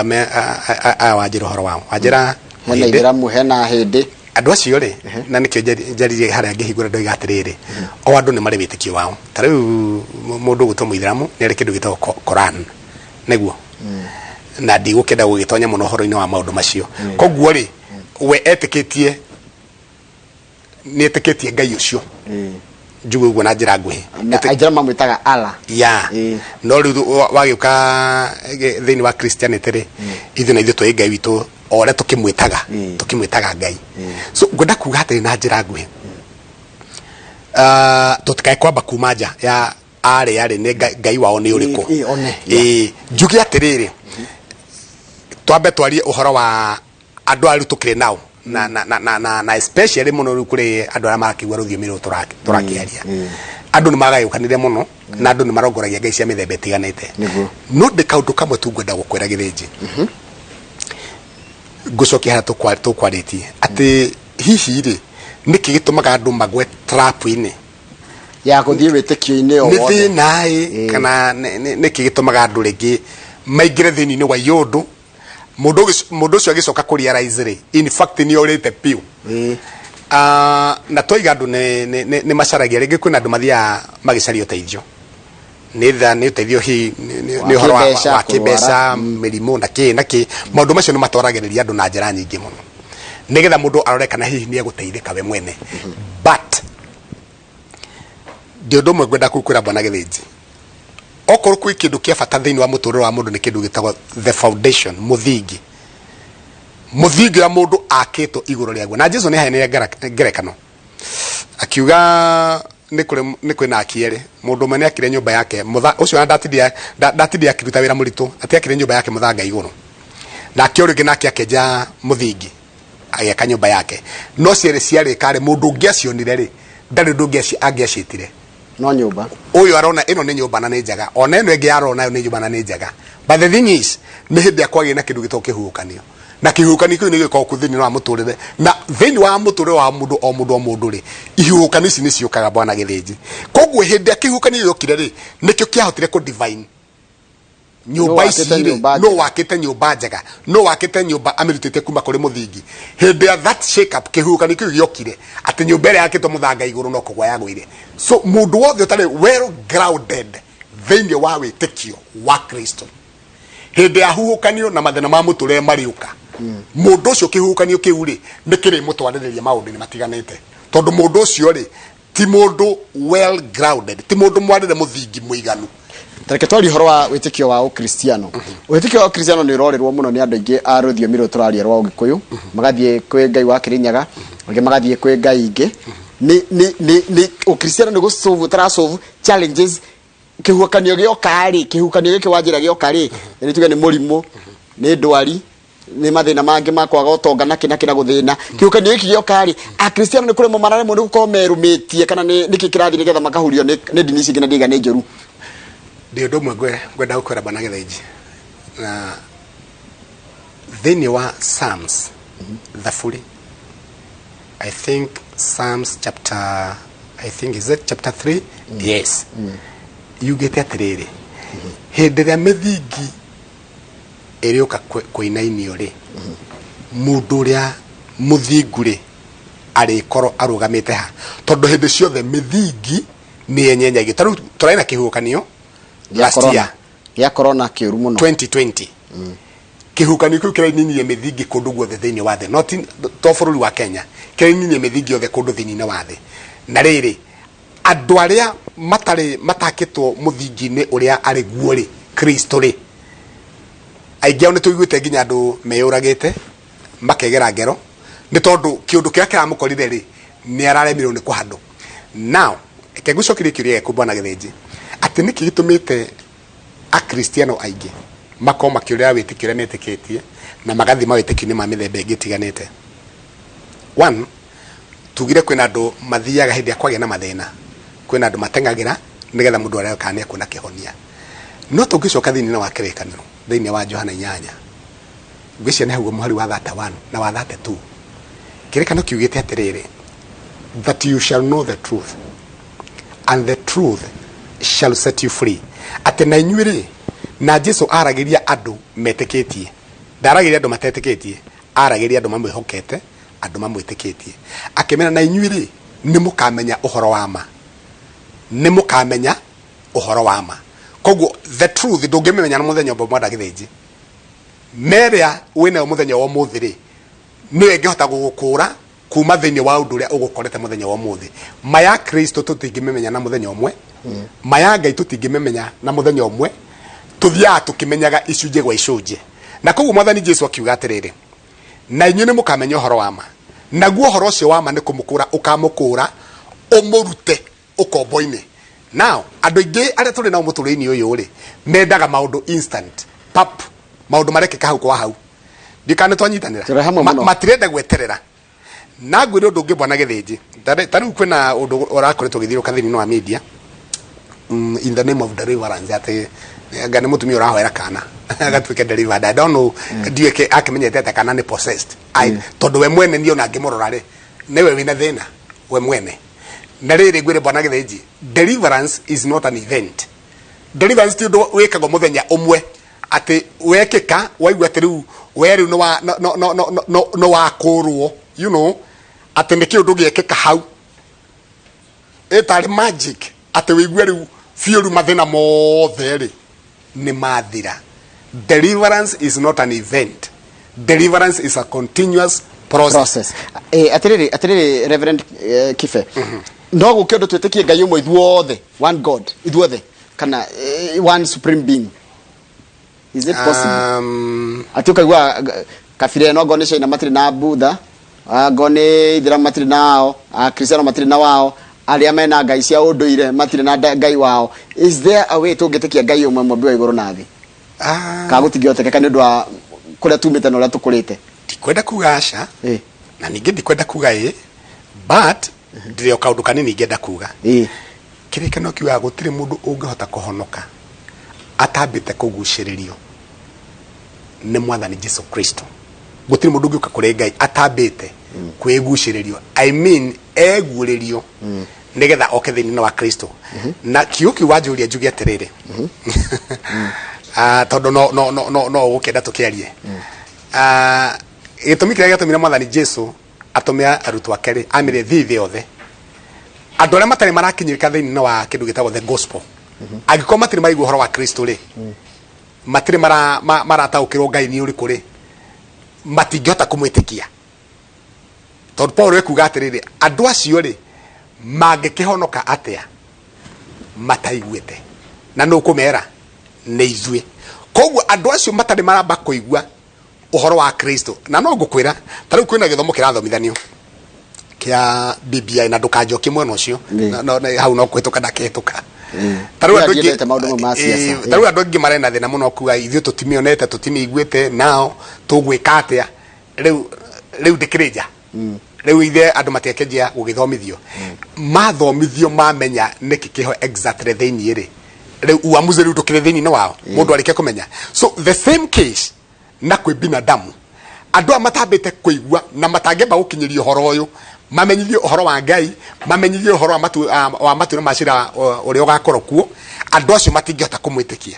aya wanjĩra ũhoro wao, wanjĩra Hena Mũhĩndĩ. Ithĩramu, hena Ahĩndĩ. Andũ acio rĩ, na nĩkĩo njaririe harĩa ngĩhingũra ndoiga atĩrĩrĩ, o andũ nĩ marĩ wĩtĩkio wao. Ta rĩu mũndũ ũgwĩtwo mũithĩramu nĩ arĩ kĩndũ gĩtagwo Koran, nĩguo, na ndigũkĩenda gũgĩtonya mũno ũhoro-inĩ wa maũndũ macio. Koguo rĩ, we etĩkĩtie, nĩ etĩkĩtie Ngai ũcio, njuge ũguo na njĩra nguhĩ. Na Aithĩramu mamwĩtaga Allah. Ya. No rĩu wagĩũka thĩinĩ wa Christianity rĩ, ithuĩ na ithuĩ tũĩ Ngai witũ o ũrĩa tũkĩmwĩtaga, tũkĩmwĩtaga Ngai. So ngwenda kuga atĩrĩ na njĩra nguhĩ, tũtikae kwamba kuma nja ya arĩa rĩ nĩ Ngai wao nĩ ũrĩkũ. Ĩ, one. Ĩ, njuge atĩrĩrĩ, twambe twarie ũhoro wa andũ aya rĩu tũkĩrĩ nao na especially mũno rĩu kũrĩ andũ arĩa marakĩigua rũthiomi rũrũ tũrakĩaria. Andũ nĩ magayũkanire mũno na andũ nĩ marongoragia ngai cia mĩthemba ĩtiganĩte. No ndĩ kaũndũ kamwe tu ngwenda gũkwĩra gĩthĩnji, ngũcokia harĩa tũkwarĩtie atĩ hihi rĩ, nĩkĩ gĩtũmaga andũ magwe trap-inĩ ya gũthiĩ wĩtĩkio-inĩ o nĩ wothe? Thĩna ĩ, kana nĩkĩ gĩtũmaga andũ rĩngĩ maingĩre thĩinĩ wa iũndũ, mũndũ ũcio agĩcoka kũ realize rĩ, in fact nĩ orĩte biũ. Na twaiga andũ nĩ macaragia, rĩngĩ kwĩna andũ mathiaga magĩcaria ũteithio, nĩ tha nĩ ũteithio hihi Wa nĩ ũhoro kĩmbeca, wa kĩmbeca, kũrwara. Mĩrimũ na kĩ na kĩ. Maũndũ macio nĩ matwaragĩrĩria andũ na njĩra nyingĩ mũno nĩgetha mũndũ arore kana hihi nĩ egũteithĩka we mwene. But ndĩ ũndũ ũmwe ngwenda kwĩra bwana Gĩthĩnji, okorwo kwĩ kĩndũ kĩa bata thĩinĩ wa mũtũrĩre wa mũndũ, nĩ kĩndũ gĩtagwo the foundation, mũthingi, mũthingi ũrĩa mũndũ akĩtwo igũrũ rĩaguo. Na Jesu nĩ aheanire ngerekano akiuga nĩ kũrĩ nĩ kwĩna aki erĩ. Mũndũ ũmwe nĩ akire nyũmba yake ũcio ona ndatindire akĩruta wĩra mũritũ, atĩ akire nyũmba yake mũthanga igũrũ, nake ũrĩa ũngĩ nake akĩenja mũthingi agĩaka nyũmba yake. No cierĩ ciarĩka rĩ, mũndũ ũngĩ acionire rĩ, ndarĩ ũndũ ũngĩ angĩaciĩtire. No nyũmba. Ũyũ arona ĩno nĩ nyũmba na nĩ njega, ona ĩno ĩngĩ arona nĩ nyũmba na nĩ njega, but the thing is nĩ hĩndĩ ya kwagĩa na kĩndũ gĩtagwo kĩhuhũkanio, na kĩhuhũkanio kĩu nĩ gĩkoragwo thĩinĩ wa mũtũrĩre, na thĩinĩ wa mũtũrĩre wa mũndũ o mũndũ o mũndũ rĩ, ihuhũkanio ici nĩ ciũkaga, bwana Gĩthĩnji. Koguo hĩndĩ ya kĩhuhũkanio gĩokire rĩ, nĩkĩo kĩahotire kũ divine nyũmba Nũ ici wakĩte rĩ, nyũmba nũ njega? wakĩte nyũmba njega, nũ wakĩte nyũmba amĩrutĩte kuma kũrĩ mũthingi. Hĩndĩ ya that shake up, kĩhuhũkanio kĩu gĩokire, atĩ nyũmba ĩrĩa yakĩtwo mũthanga igũrũ no kũgwa yagũire. So mũndũ wothe ũtarĩ well grounded thĩinĩ wa wĩtĩkio wa Kristo, hĩndĩ ya huhũkanio na mathĩna ma mũtũrĩre marĩũka, mũndũ ũcio kĩhuhũkanio kĩu rĩ nĩ kĩrĩmũtwarĩrĩria maũndũ-inĩ matiganĩte, tondũ mũndũ ũcio rĩ ti mũndũ well grounded, ti mũndũ mwarĩre mũthingi mũiganu. Tareke twarie ũhoro wa wĩtĩkio wa ũkristiano. Wĩtĩkio wa ũkristiano nĩ ũrorĩrwo mũno nĩ andũ aingĩ a rũthiomi rũrũ tũraria rwa ũgĩkũyũ, magathiĩ kwĩ Ngai wa Kĩrĩnyaga, angĩ magathiĩ kwĩ ngai ingĩ. Nĩ ũkristiano nĩ gũsolve tũrasolve challenges kĩhuhũkanio gĩoka rĩ, kĩhuhũkanio gĩkĩ wanjĩra gĩoka rĩ, nĩ tuge nĩ mũrimũ, nĩ ndwari, nĩ mathĩna mangĩ ma kwaga ũtonga na kĩ na kĩ na gũthĩna. Kĩhuhũkanio gĩkĩ gĩoka rĩ, akristiano nĩ kũremwo mararemwo nĩ gũkorwo merũmĩtie, kana nĩ nĩkĩ kĩrathiĩ nĩgetha makahurio nĩ ndini ici ingĩ na ndiga nĩ njũru? Ndĩ ũndũ ũmwe ngwenda gũkwĩra, bwana Gĩthĩnji, na thĩinĩ wa Psalms, Thaburi, I think Psalms chapter, I think, is it chapter 3? Yes. Yugĩte atĩrĩrĩ, hĩndĩ ĩrĩa mĩthingi ĩrĩũka kũinainio rĩ, mũndũ ũrĩa mũthingu rĩ arĩkorwo arũgamĩte ha? Tondũ hĩndĩ ciothe mĩthingi nĩ yenyenyagio. Ta rĩu tũrarĩ na kĩhuhũkanio gĩa last corona. year. Gĩa corona kĩũru mũno. 2020, kĩhuhũkanio kĩu kĩraininie mĩthingi kũndũ guothe thĩinĩ wa thĩ, no ti to bũrũri wa Kenya, kĩraininie mĩthingi yothe kũndũ thĩinĩ wa thĩ. Na rĩrĩ, andũ arĩa matarĩ matakĩtwo mũthingi-inĩ ũrĩa arĩ guo rĩ, Kristo rĩ, aingĩ ao nĩ tũiguĩte nginya andũ meyũragĩte, makegera ngero, nĩ tondũ kĩũndũ kĩrĩa kĩramũkorire rĩ, nĩ araremirwo nĩ kũhandũ. Now reke ngũcokerie kĩũria gĩaku, bwana Gĩthĩnji, atĩ nĩkĩ gĩtũmĩte akristiano aingĩ makorwo makĩũrĩra wĩtĩkio ũrĩa metĩkĩtie na magathiĩ mawĩtĩkio-inĩ ma mĩthemba ĩngĩ ĩtiganĩte. One, tugire kwĩna andũ mathiaga hĩndĩ ya kwagĩa na mathĩna, kwĩna andũ mateng'agĩra nĩgetha mũndũ arebe kana nĩ ekuona kĩhonia. No tũngĩcoka thĩinĩ wa Kĩrĩkanĩro, thĩinĩ wa Johana 8, ngwĩciria nĩ hau mũhari wa 31 na wa 32, Kĩrĩkanĩro kiugĩte atĩrĩrĩ, "That you shall know the truth, and the truth shall set you free." Atĩ na inyuĩ rĩ, na Jesu aragĩria andũ metĩkĩtie, ndaragĩria andũ matetĩkĩtie, aragĩria andũ mamwĩhokete, andũ mamwĩtĩkĩtie, akĩmera, na inyuĩ rĩ nĩ mũkamenya ũhoro wa ma, nĩ mũkamenya ũhoro wa ma. Koguo the truth ndũngĩmĩmenya na mũthenya ũmwe, mwenda Gĩthĩnji. Merĩa wĩnayo mũthenya wa ũmũthĩ rĩ, nĩyo ĩngĩhota gũgũkũra kuma thĩinĩ wa ũndũ ũrĩa ũgũkorete mũthenya wa ũmũthĩ. Ma ya Kristo tũtingĩmĩmenya na mũthenya ũmwe, ma ya Ngai tũtingĩmĩmenya na mũthenya ũmwe, tũthiaga tũkĩmenyaga icunjĩ gwa icunjĩ. Na koguo Mwathani Jesu akiuga atĩrĩrĩ, na inyuĩ nĩ mũkamenya ũhoro wa ma, naguo ũhoro ũcio wa ma nĩ kũmũkũra ũkamũkũra ũmũrute ũkombo-inĩ. Now andũ aingĩ arĩa tũrĩ nao mũtũrĩre-inĩ ũyũ rĩ, mendaga maũndũ instant pap, maũndũ marekĩka hau kwa hau. Ndikana nĩ twanyitanĩra? Tũrĩ hamwe mũno. Matirenda gweterera. Na ngwĩre ũndũ ũngĩ, bwana Gĩthĩnji, ta rĩu kwĩna ũndũ ũrakoretwo ũgĩthiũrũka thĩinĩ wa media, in the name of deliverance, atĩ anga nĩ mũtumia ũrahoera kana agatuĩke delivered. I don't know, ndiũĩ akĩmenyete atĩ kana nĩ possessed. Tondũ we mwene niĩ ona ngĩmũrora rĩ, nĩwe wĩna thĩna we mwene. Na rĩrĩ, ngwĩre, bwana Gĩthĩnji, deliverance is not an event. Deliverance ti ũndũ wĩkagwo mũthenya ũmwe, atĩ wekĩka waigua atĩ rĩu we rĩu nĩ wa no no no no no nĩ wakũrwo, atĩ nĩ kĩũndũ gĩekĩka hau ĩtarĩ magic, atĩ wĩigue rĩu biũ rĩu mathĩna mothe rĩ nĩ mathira. Deliverance is not an event. Deliverance is a continuous process. Process. Atiriri, Reverend Kibe, no gũke ũndũ twĩtĩkie Ngai ũmwe ithuothe, one God ithuothe, kana one supreme being, is it possible? Atĩ ũkaigua kabira ĩno, angorwo nĩ China matirĩ na Buddha, angorwo nĩ Ithĩramu matirĩ na wao, Akristiano matirĩ na wao, arĩa mena ngai cia ũndũire matirĩ na ngai wao. Is there a way tũngĩtĩkia Ngai ũmwe, mũmbi wa igũrũ na thĩ? Ah, Kana gũtingĩhotekeka nĩ ũndũ wa kũrĩa tumĩte na ũrĩa tũkũrĩte? Ndikwenda kuga aca, na ningĩ ndikwenda kuga ĩ, but ndĩrĩ o kaũndũ kanini ingĩenda kuga. Kĩrĩkanĩro kiugaga gũtirĩ mũndũ ũngĩhota kũhonoka atambĩte kũgucĩrĩrio nĩ Mwathani Jesu Kristo. Gũtirĩ mũndũ ũngĩũka kũrĩ Ngai atambĩte kwĩgucĩrĩrio, I mean eguũrĩrio, nĩgetha oke thĩinĩ wa Kristo. Na kiugo kĩu wanjũria njuge atĩrĩrĩ, ah, tondũ no no no no no ũgũkĩenda tũkĩarie. Ah, gĩtũmi kĩrĩa gĩatũmire Mwathani Jesu atũme arutwo ake rĩ, amire thiĩ thĩ yothe, andũ arĩa matarĩ marakinyĩrĩka thĩinĩ wa kĩndũ gĩtagwo the gospel, angĩkorwo matirĩ maraigua ũhoro wa Kristo rĩ, matirĩ marataũkĩrwo Ngai nĩ ũrĩkũ rĩ, matingĩhota kũmwĩtĩkia, tondũ Paul ekuga atĩrĩrĩ, andũ acio rĩ, mangĩkĩhonoka atĩa mataiguĩte? Na nũ kũmera? Nĩ ithuĩ. Koguo andũ acio matarĩ maramba kũigua ũhoro wa Kristo, na no ngũkwĩra ta rĩu kwĩna gĩthomo kĩrathomithanio kĩa BBI, na ndũkanjokie mwena ũcio. Hau no kũhĩtũka ndakĩhĩtũka. Ta rĩu andũ aingĩ, ndiendete maũndũ mau ma siasa. Ta rĩu andũ aingĩ marena thĩna mũno kuga ithuĩ tũtimĩonete, tũtimĩiguĩte, nao tũgwĩka atĩa? Rĩu ndĩkĩrĩ nja. Rĩu ithe andũ matiakĩnjia gũgĩthomithio, mathomithio mamenya nĩkĩ kĩho exactly thĩinĩ rĩ, rĩu uamuzi rĩu ndũkĩrĩ thĩinĩ wao, mũndũ arĩkia kũmenya. So the same case na kwĩ binadamu, andũ aya matambĩte kũigua na matangĩamba gũkinyĩria ũhoro ũyũ, mamenyithio ũhoro wa Ngai, mamenyithio ũhoro wa matu, wa matuĩro ma cira ũrĩa ũgakorwo kuo, andũ acio matingĩhota kũmwĩtĩkia.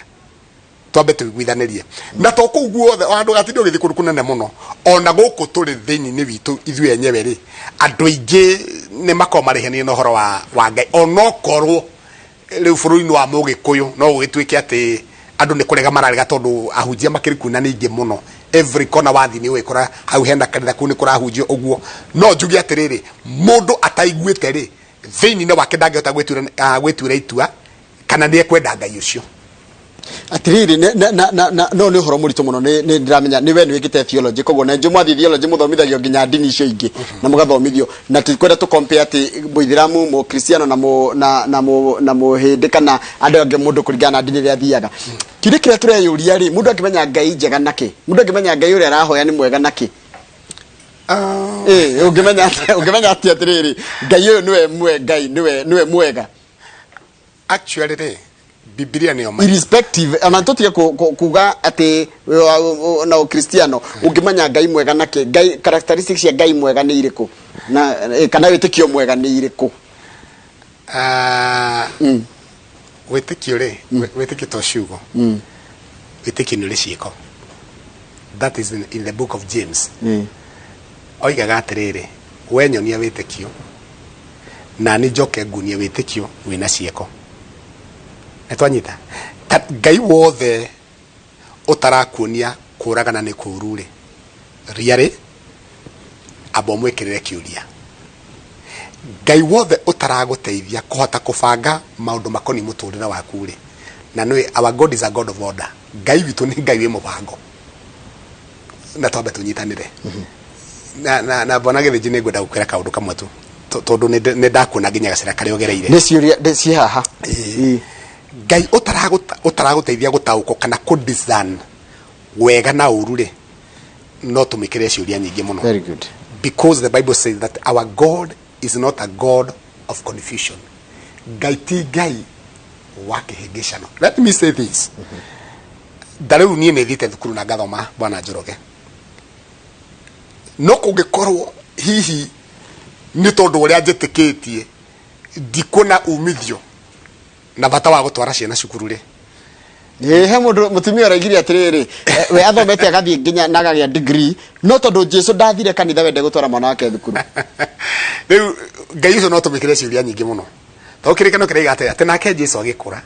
Twambe tũiguithanĩrie na to kũu guothe, ona ndũgatinde ũgĩthiĩ kũndũ kũnene mũno, ona gũkũ tũrĩ thĩinĩ-inĩ witũ ithuĩ enyewe rĩ, andũ aingĩ nĩ makoragwo marĩhanĩire na ũhoro wa Ngai, onokorwo rĩu bũrũri-inĩ wa mũgĩkũyũ no gũgĩtuĩke atĩ andũ nĩ kũrega mararega, tondũ ahunjia makĩrĩ kuo na nĩ aingĩ mũno. Every corner wathiĩ nĩ ũgĩkora hau hena kanitha, kũu nĩ kũrahunjio ũguo. No njuge atĩrĩrĩ, mũndũ ataiguĩte rĩ, thĩinĩ wake ndangĩhota gwĩtuĩra itua kana nĩ ekwenda Ngai ũcio. Atiriri, na no nĩ ũhoro mũritũ mũno. Nĩ ndĩramenya nĩ we nĩ wĩkĩte theology, koguo na njũ mwathiĩ theology mũthomithagio nginya ndini icio ingĩ na mũgathomithio, na tikwenda tũ compare atĩ mũithĩramu, mũkristiano na mũ na na mũ na mũhĩndĩ kana andũ angĩ, mũndũ kũringana na ndini ĩrĩa athiaga. Kĩũria kĩrĩa tũreyũria rĩ, mũndũ angĩmenya Ngai njega nakĩ? Mũndũ angĩmenya Ngai ũrĩa arahoya nĩ mwega nakĩ? Ũngĩmenya atĩ atĩrĩrĩ, Ngai ũyũ nĩwe Ngai nĩwe mwega? Actually rĩ, Bibilia nĩyo ma Irrespective, ona tũtige kuga atĩ na ũkristiano, ũngĩmenya Ngai mwega nakĩ? Ngai, characteristics cia Ngai mwega nĩ irĩkũ, na kana wĩtĩkio mwega nĩ irĩkũ? Ah, wĩtĩkio rĩ, wĩtĩkio to ciugo, wĩtĩkio nĩ ũrĩ ciĩko. That is in the book of James. Oigaga atĩrĩrĩ, we nyonia wĩtĩkio na nĩ njoke ngunie wĩtĩkio wĩna ciĩko. Nĩ twanyita ta Ngai wothe ũtarakuonia kũragana nĩ kũũru rĩ, riarĩ amba ũmwĩkĩrĩre kĩũria. Ngai wothe ũtaragũteithia kũhota kũbanga maũndũ makoniĩ mũtũrĩre waku rĩ, na nĩ our God is a God of order, Ngai witũ nĩ Ngai wĩ mũbango, na twambe tũnyitanĩre na bwana Gĩthĩnji, nĩ ngwenda gũkwĩra kaũndũ kamwe tu, tondũ nĩ ndakuona nginya gacĩra karĩa ũgereire. Nĩ ciũria ciĩ haha. Ngai ũtaragũteithia gũtaũkwo kana kũ discern wega na ũru rĩ, no tũmĩkĩre ciũria nyingĩ mũno. Very good. Because the Bible says that our God is not a God of confusion. Ngai ti Ngai wa kĩhĩngĩcano. Let me say this, nda rĩu niĩ nĩ thiĩte thukuru na ngathoma, bwana Njoroge, no kũngĩkorwo hihi nĩ tondũ ũrĩa njĩtĩkĩtie ndikuona umithio na bata wa gũtwara ciana cukuru rĩ. Ĩ, he mũndũ mũtumia ũraigire atĩrĩrĩ, we athomete agathiĩ nginya na agagĩa degree, no tondũ Jesu ndathire kanitha, wende gũtwara mwana wake thukuru. Rĩu Ngai ũcio no tũmĩkĩre ciũria nyingĩ mũno, tondũ kĩrĩkano kĩraiga atĩ nake Jesu agĩkũra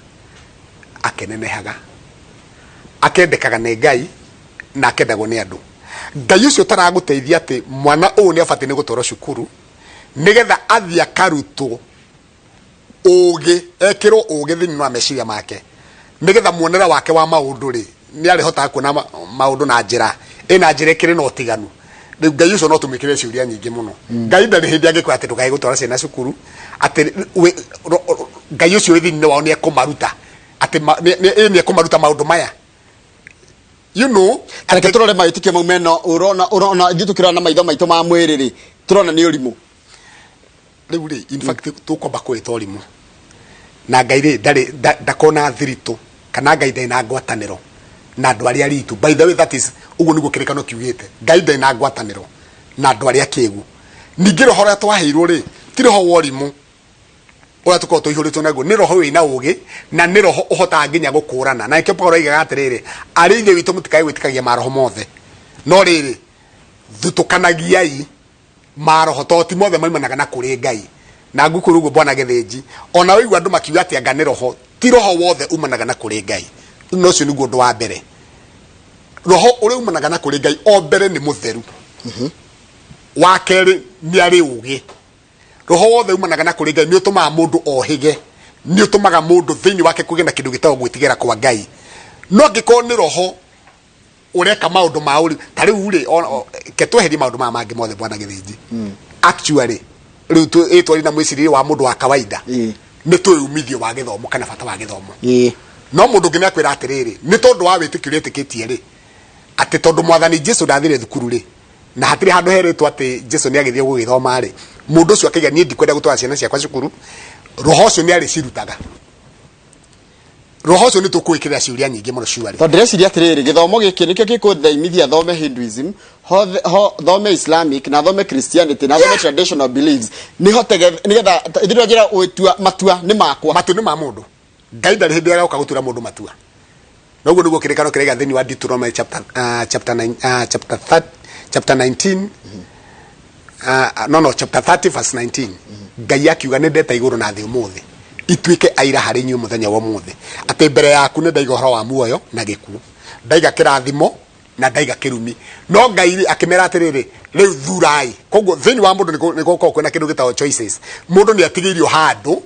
akĩnenehaga, akendekaga nĩ Ngai na akendagwo nĩ andũ. Ngai ũcio ũtaragũteithia atĩ mwana ũyũ nĩ abatiĩ nĩ gũtwarwo cukuru nĩgetha athiĩ akarutwo ũgĩ, ekĩrwo ũgĩ thĩinĩ wa meciria make, nĩgetha muonere wake wa maũndũ rĩ, nĩ arĩhotaga kuona maũndũ na njĩra ĩna njĩra ĩkĩrĩ na ũtiganu. Rĩu Ngai ũcio no tũmĩkĩre ciũria nyingĩ mũno. Ngai ndarĩ hĩndĩ angĩkwĩra atĩ ndũkae gũtwara ciana cukuru, atĩ Ngai ũcio wĩ thĩinĩ wao nĩ ekũmaruta atĩ nĩ ekũmaruta maũndũ maya. Reke tũrore mawĩtĩkio mau mena ũrona ithuĩ tũkĩrora na maitho maitũ ma mwĩrĩ rĩ, tũrona nĩ ũrimũ. Rĩu rĩ, in fact tũkwamba kwĩta ũrimũ. Na Ngai rĩ ndarĩ ndakona thiritũ kana Ngai ndarĩ na ngwatanĩro na andũ arĩa aritũ. By the way, that is ũguo nĩguo kĩrĩkano kiugĩte. Ngai ndarĩ na ngwatanĩro na andũ arĩa akĩgu. Ningĩ roho ũrĩa twaheirwo rĩ ti roho wa ũrimũ ũrĩa tũkoragwo tũihũrĩtwo naguo, nĩ roho wĩna ũgĩ na nĩ roho ũhotaga nginya gũkũrana. Na nĩkĩo Paulo oigaga atĩrĩrĩ, arĩ ithe witũ mũtikae gwĩtĩkagia maroho mothe, no rĩrĩ thutũkanagiai maroho tondũ ti mothe maimanaga na kũrĩ Ngai. Na ngũkwĩra ũguo bwana Gĩthĩnji, ona waigua andũ makiuga atĩ anga nĩ roho, ti roho wothe umanaga na kũrĩ Ngai. Na ũcio nĩguo ũndũ wa mbere. Roho ũrĩa umanaga na kũrĩ Ngai o mbere nĩ mũtheru, wa kerĩ nĩ arĩ ũgĩ. Roho wothe umanaga na kũrĩ Ngai nĩ ũtũmaga mũndũ ohĩge, nĩ ũtũmaga mũndũ thĩinĩ wake kũgĩe na kĩndũ gĩtagwo gwĩtigĩra kwa Ngai. No angĩkorwo nĩ roho ũreka maũndũ ma ũri ta rĩu rĩ, ke tweherie maũndũ maya mangĩ mothe bwana Gĩthĩnji, actually rĩu ĩ twari na mwĩcirĩrie wa mũndũ wa kawaida, nĩ tũĩ umithio wa gĩthomo kana bata wa gĩthomo. No mũndũ ũngĩ nĩ akwĩra atĩrĩrĩ, nĩ tondũ wa wĩtĩkio ũrĩa etĩkĩtie rĩ, atĩ tondũ mwathani Jesu ndathire thukuru rĩ, na hatirĩ handũ herĩtwo atĩ Jesu nĩ agĩthiĩ gũgĩthoma rĩ, mũndũ ũcio akaiga niĩ ndikwenda gũtwara ciana ciakwa cukuru, roho ũcio nĩ arĩcirutaga. Roho ũcio nĩ tũkũĩkĩrĩra ciũria nyingĩ mũno ciuarĩ. Tondũ ndĩreciria atĩrĩrĩ, gĩthomo gĩkĩ nĩkĩo gĩkũndeithia thome Hinduism, thome Islamic, na thome Christianity, na thome traditional beliefs, nĩhote nĩgetha ithuĩ njĩra gũtua matua nĩ makwa. Matua nĩ ma mũndũ. Ngai ndarĩ hĩndĩ agoka gũtuĩra mũndũ matua. Noguo nĩguo kĩrĩkano kĩraiga thĩinĩ wa Deuteronomy chapter, chapter, 9, chapter, 3, chapter 19, no chapter 30 verse 19. Ngai akiuga nĩ ndeta igũrũ na thĩ ũmũthĩ ituĩke aira harĩ inyuĩ mũthenya wa ũmũthĩ, atĩ mbere yaku nĩ ndaiga ũhoro wa muoyo na gĩkuũ, ndaiga kĩrathimo na ndaiga kĩrumi. No Ngai rĩ akĩmera atĩrĩrĩ, rĩu thurai. Koguo thĩinĩ wa mũndũ nĩ gũkoragwo kwĩna kĩndũ gĩtagwo choices. Mũndũ nĩ atigĩirio handũ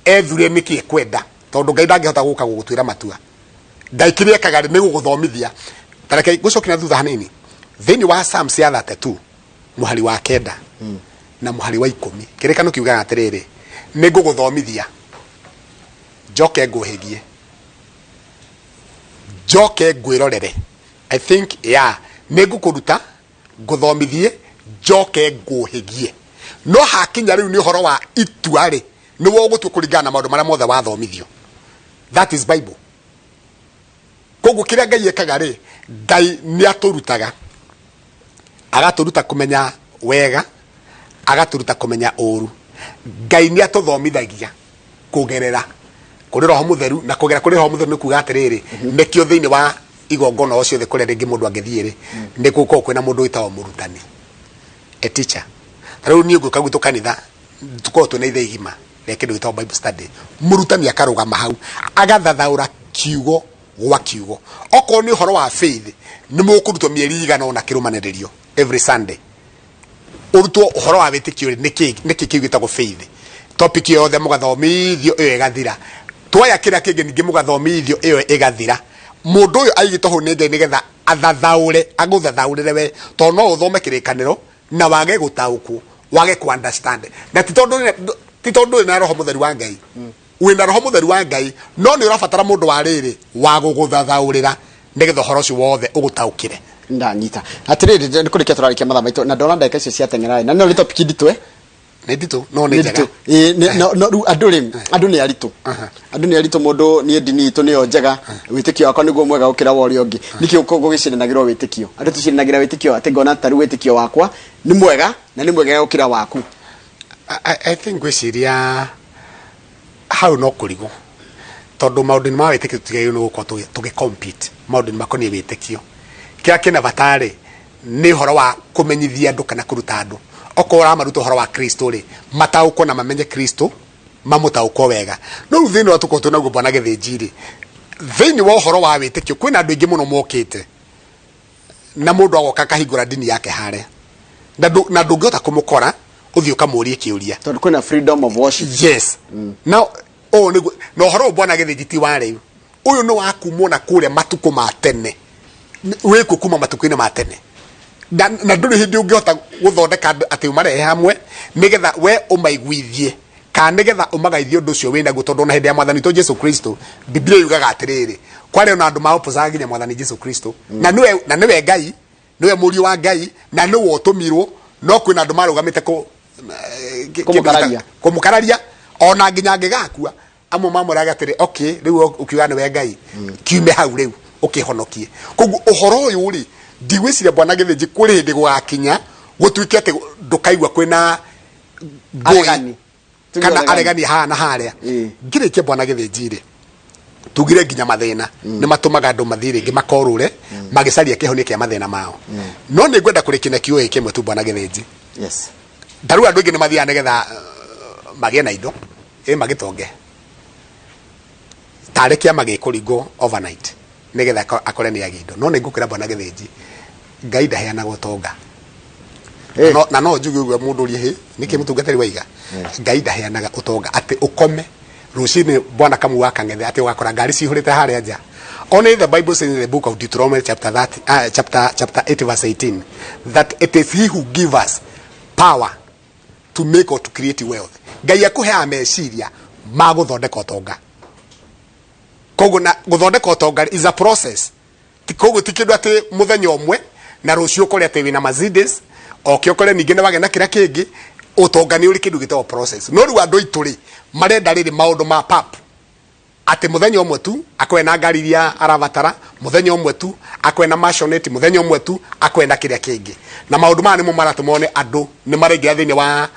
ethure nĩkĩ ekwenda, tondũ Ngai ndangĩhota gũka gũgũtuĩra matua. Ngai kĩrĩa ekaga rĩ nĩ gũgũthomithia. Ta reke ngũcokie na thutha hanini thĩinĩ wa Psalms ya 32 mũhari wa 9 na mũhari wa 10, kĩrĩkano kiugaga atĩrĩrĩ, nĩ ngũgũthomithia njoke ngũhĩgie njoke ngwĩrorere. I think yeah, nĩ ngũkũruta ngũthomithie njoke ngũhĩgie. No hakinya rĩu nĩ ũhoro wa itua rĩ, nĩwe ũgũtua kũringana na maũndũ marĩa mothe wathomithio. That is Bible. Koguo kĩrĩa Ngai ekaga rĩ, Ngai nĩ atũrutaga, agatũruta kũmenya wega, agatũruta kũmenya ũru. Ngai nĩ atũthomithagia kũgerera kũrĩ Roho Mũtheru, na kũgerera kũrĩ Roho Mũtheru nĩ kuga atĩrĩrĩ, nĩkĩo thĩinĩ wa igongona o ciothe kũrĩa rĩngĩ mũndũ angĩthiĩ rĩ, nĩ gũkoragwo kwĩna mũndũ wĩtagwo mũrutani, a teacher. Ta rĩu niĩ ngũka gwitũ kanitha, tũkoragwo twĩna ithe igima rĩa kĩndũ gĩtagwo Bible study. Mũrutani akarũgama hau agathathaũra kiugo gwa kiugo. Okorwo nĩ ũhoro wa faith, nĩ mũkũrutwo mĩeri igana ũna kĩrũmanĩrĩrio every Sunday, ũrutwo ũhoro wa wĩtĩkio rĩ, nĩkĩ nĩkĩ kĩu gĩtagwo faith. Topic yothe mũgathomithio ĩyo ĩgathira. Twaya kĩrĩa kĩngĩ ningĩ mũgathomithio ĩyo ĩgathira. Mũndũ ũyũ aigĩtwo hau nĩ Ngai nĩgetha athathaũre, agũthathaũrĩre we, tondũ no ũthome kĩrĩkanĩro na wage gũtaũkwo, wage ku understand. Na ti tondũ wĩna Roho Mũtheru wa Ngai, wĩna Roho Mũtheru wa Ngai, no nĩ ũrabatara mũndũ wa rĩrĩ wa gũgũthathaũrĩra nĩgetha ũhoro ũcio wothe ũgũtaũkĩre. Ndanyita atĩrĩrĩ, nĩ kũrĩkia tũrarĩkia mathaa maitũ, na ndona ndagĩka icio ciateng'era na no nĩ topic nditũ, Nĩ nditũ no nĩ njega. Ĩĩ, no rĩu andũ rĩ, andũ nĩ aritũ, andũ nĩ aritũ mũndũ. Niĩ ndini itũ nĩyo njega, wĩtĩkio wakwa nĩguo mwega gũkĩra wa ũrĩa ũngĩ. Nĩkĩ gũgĩciranagĩrwo wĩtĩkio? Andũ tũciranagĩra wĩtĩkio atĩ ngona ta rĩu wĩtĩkio wakwa nĩ mwega na nĩ mwega gũkĩra waku. I think ngwĩciria hau no kũrigwo, tondũ maũndũ-inĩ ma wĩtĩkio tũtigagĩrĩirwo nĩ gũkorwo tũgĩ compete maũndũ-inĩ makoniĩ wĩtĩkio. Kĩrĩa kĩna bata rĩ nĩ ũhoro wa kũmenyithia andũ kana kũruta andũ. Okorwo ũramaruta ũhoro wa Kristo rĩ, mataũkwo na mamenye Kristo, mamũtaũkwo wega. No rĩu thĩna ũrĩa tũkoragwo twĩ naguo bwana Gĩthĩnji rĩ, thĩinĩ wa ũhoro wa wĩtĩkio kwĩna andũ aingĩ mũno mokĩte, na mũndũ agoka akahingũra ndini yake harĩa, na ndũngĩhota kũmũkora ũthiĩ ũkamũrie kĩũria. Tondũ kwĩna freedom of worship. Yes. Na ũũ nĩguo na ũhoro ũyũ bwana Gĩthĩnji ti wa rĩu, ũyũ nĩ wa kumwo na kũrĩa matukũ ma tene, wĩkuo kuma matukũ-inĩ ma tene, na ndũrĩ hĩndĩ ũngĩhota gũthondeka andũ atĩ ũmarehe hamwe nĩgetha we ũmaiguithie kana nĩgetha ũmagaithie ũndũ ũcio wĩnaguo. Tondũ ona hĩndĩ ya mwathani witũ Jesu Kristo, Biblia yugaga atĩrĩrĩ, kwarĩ ona andũ maoposaga nginya mwathani Jesu Kristo, na nĩwe Ngai, nĩwe mũriũ wa Ngai na nĩwe ũtũmirwo, no kwĩna andũ marũgamĩte kũmũkararia. Kũmũkararia ona nginya angĩgakua. Amwe mamwĩraga atĩrĩ, okay, rĩu ũkiuga nĩwe Ngai, kiume hau rĩu ũkĩhonokie. Koguo ũhoro ũyũ rĩ, ndigwĩciria Bwana Gĩthĩnji kũrĩ hĩndĩ gũgakinya gũtuĩke atĩ ndũkaigua kwĩna ngũĩ Aregani. Tuge kana aregani. aregani haha na harĩa. Ngĩrĩkia, Bwana Gĩthĩnji rĩ, tugire nginya mathĩna nĩ matũmaga andũ mathiĩ rĩngĩ makorũre magĩcaria kĩhonia kĩa mathĩna mao. No nĩ ngwenda kũrĩkia na kiugo gĩkĩ kĩmwe tu, Bwana Gĩthĩnji. Ta rĩu andũ aingĩ nĩ mathiaga nĩgetha magĩe na indo, ĩ magĩtonge, tarĩ kĩama gĩkũringwo overnight nĩgetha akore nĩ agĩa indo. No nĩ ngũkwĩra, Bwana Gĩthĩnji, Ngai ndaheanaga ũtonga. Na no njuge ũguo mũndũ ũrie, hĩ, nĩkĩ mũtungatĩri waiga Ngai ndaheanaga ũtonga atĩ ũkome rũcinĩ, Bwana Kamu wa Kang'ethe, atĩ ũgakora ngari cihũrĩte harĩa nja? Only the Bible says in the book of Deuteronomy chapter 30, chapter 8 verse 18 that it is he who give us power to make or to create wealth. Ngai akũheaga meciria ma gũthondeka ũtonga. Koguo na gũthondeka ũtonga is a process. Koguo ti kĩndũ atĩ mũthenya ũmwe na rũciũ ũkore atĩ wĩna Mercedes, oke ũkore ningĩ nĩ wagĩa na kĩrĩa kĩngĩ. Ũtonga nĩ ũrĩ kĩndũ gĩtagwo process. No rĩu andũ aitũ rĩ, marenda rĩrĩ maũndũ ma pap, atĩ mũthenya ũmwe tu akorwe na ngari iria arabatara, mũthenya ũmwe tu akorwe na maisonette, mũthenya ũmwe tu akorwe na kĩrĩa kĩngĩ. Na maũndũ maya nĩmo maratũma one andũ nĩ maraingĩra thĩinĩ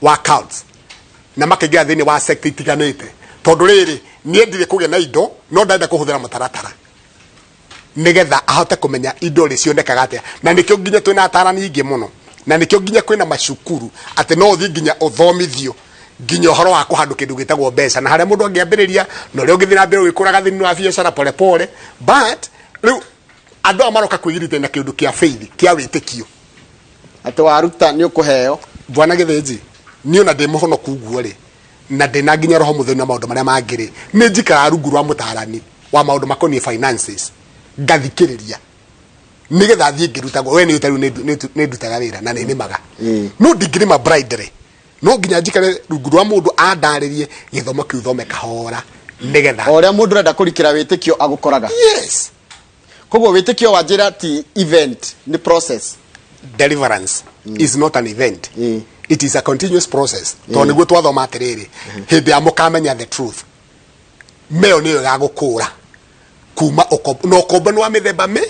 wa cults na makaingĩra thĩinĩ wa sect itiganĩte, tondũ rĩrĩ, niĩ ndirĩ kũgĩa na indo no ndarenda kũhũthĩra mũtaratara nigetha ahote kũmenya indo rĩ cionekaga atĩa. Na nĩkĩo nginya twĩna atarani aingĩ mũno, na nĩkĩo nginya kwĩna macukuru atĩ no ũthiĩ nginya ũthomithio nginya ũhoro wa kũhandũ kĩndũ gĩtagwo mbeca, na harĩa mũndũ angĩambĩrĩria na ũrĩa ũngĩthiĩ na mbere ũgĩkũraga thĩinĩ wa biacara pole pole. But rĩu andũ aya maroka kwĩgiritania na kĩndũ kĩa faith, kĩa wĩtĩkio. Atĩ waruta nĩ ũkũheo. Bwana Gĩthĩnji, niĩ ona ndĩ mũhonoku ũguo rĩ, na ndĩna nginya Roho Mũtheru na maũndũ marĩa mangĩ rĩ, nĩ njikaraga rungu rwa mũtarani wa maũndũ makoniĩ finances, ngathikĩrĩria nĩgetha thiĩ ngĩrutagwo. We nĩ tarĩu nĩ ndutaga wĩra na nĩ nĩmaga, no ndingĩrĩma blindly. No nginya njikare rungu rwa mũndũ andarĩrie gĩthomo kĩu, thome kahora nĩgetha O ũrĩa mũndũ ũrenda kũrikĩra wĩtĩkio agũkoraga. Yes. Koguo wĩtĩkio wa njĩra ti event, nĩ process. Deliverance is not an event. It is a continuous process, tondũ nĩguo twathoma atĩrĩrĩ, hĩndĩ ya mũkamenya the truth, meyo nĩyo ĩgagũkũra kuma ũkombo. Na ũkombo nĩ wa mĩthemba mĩ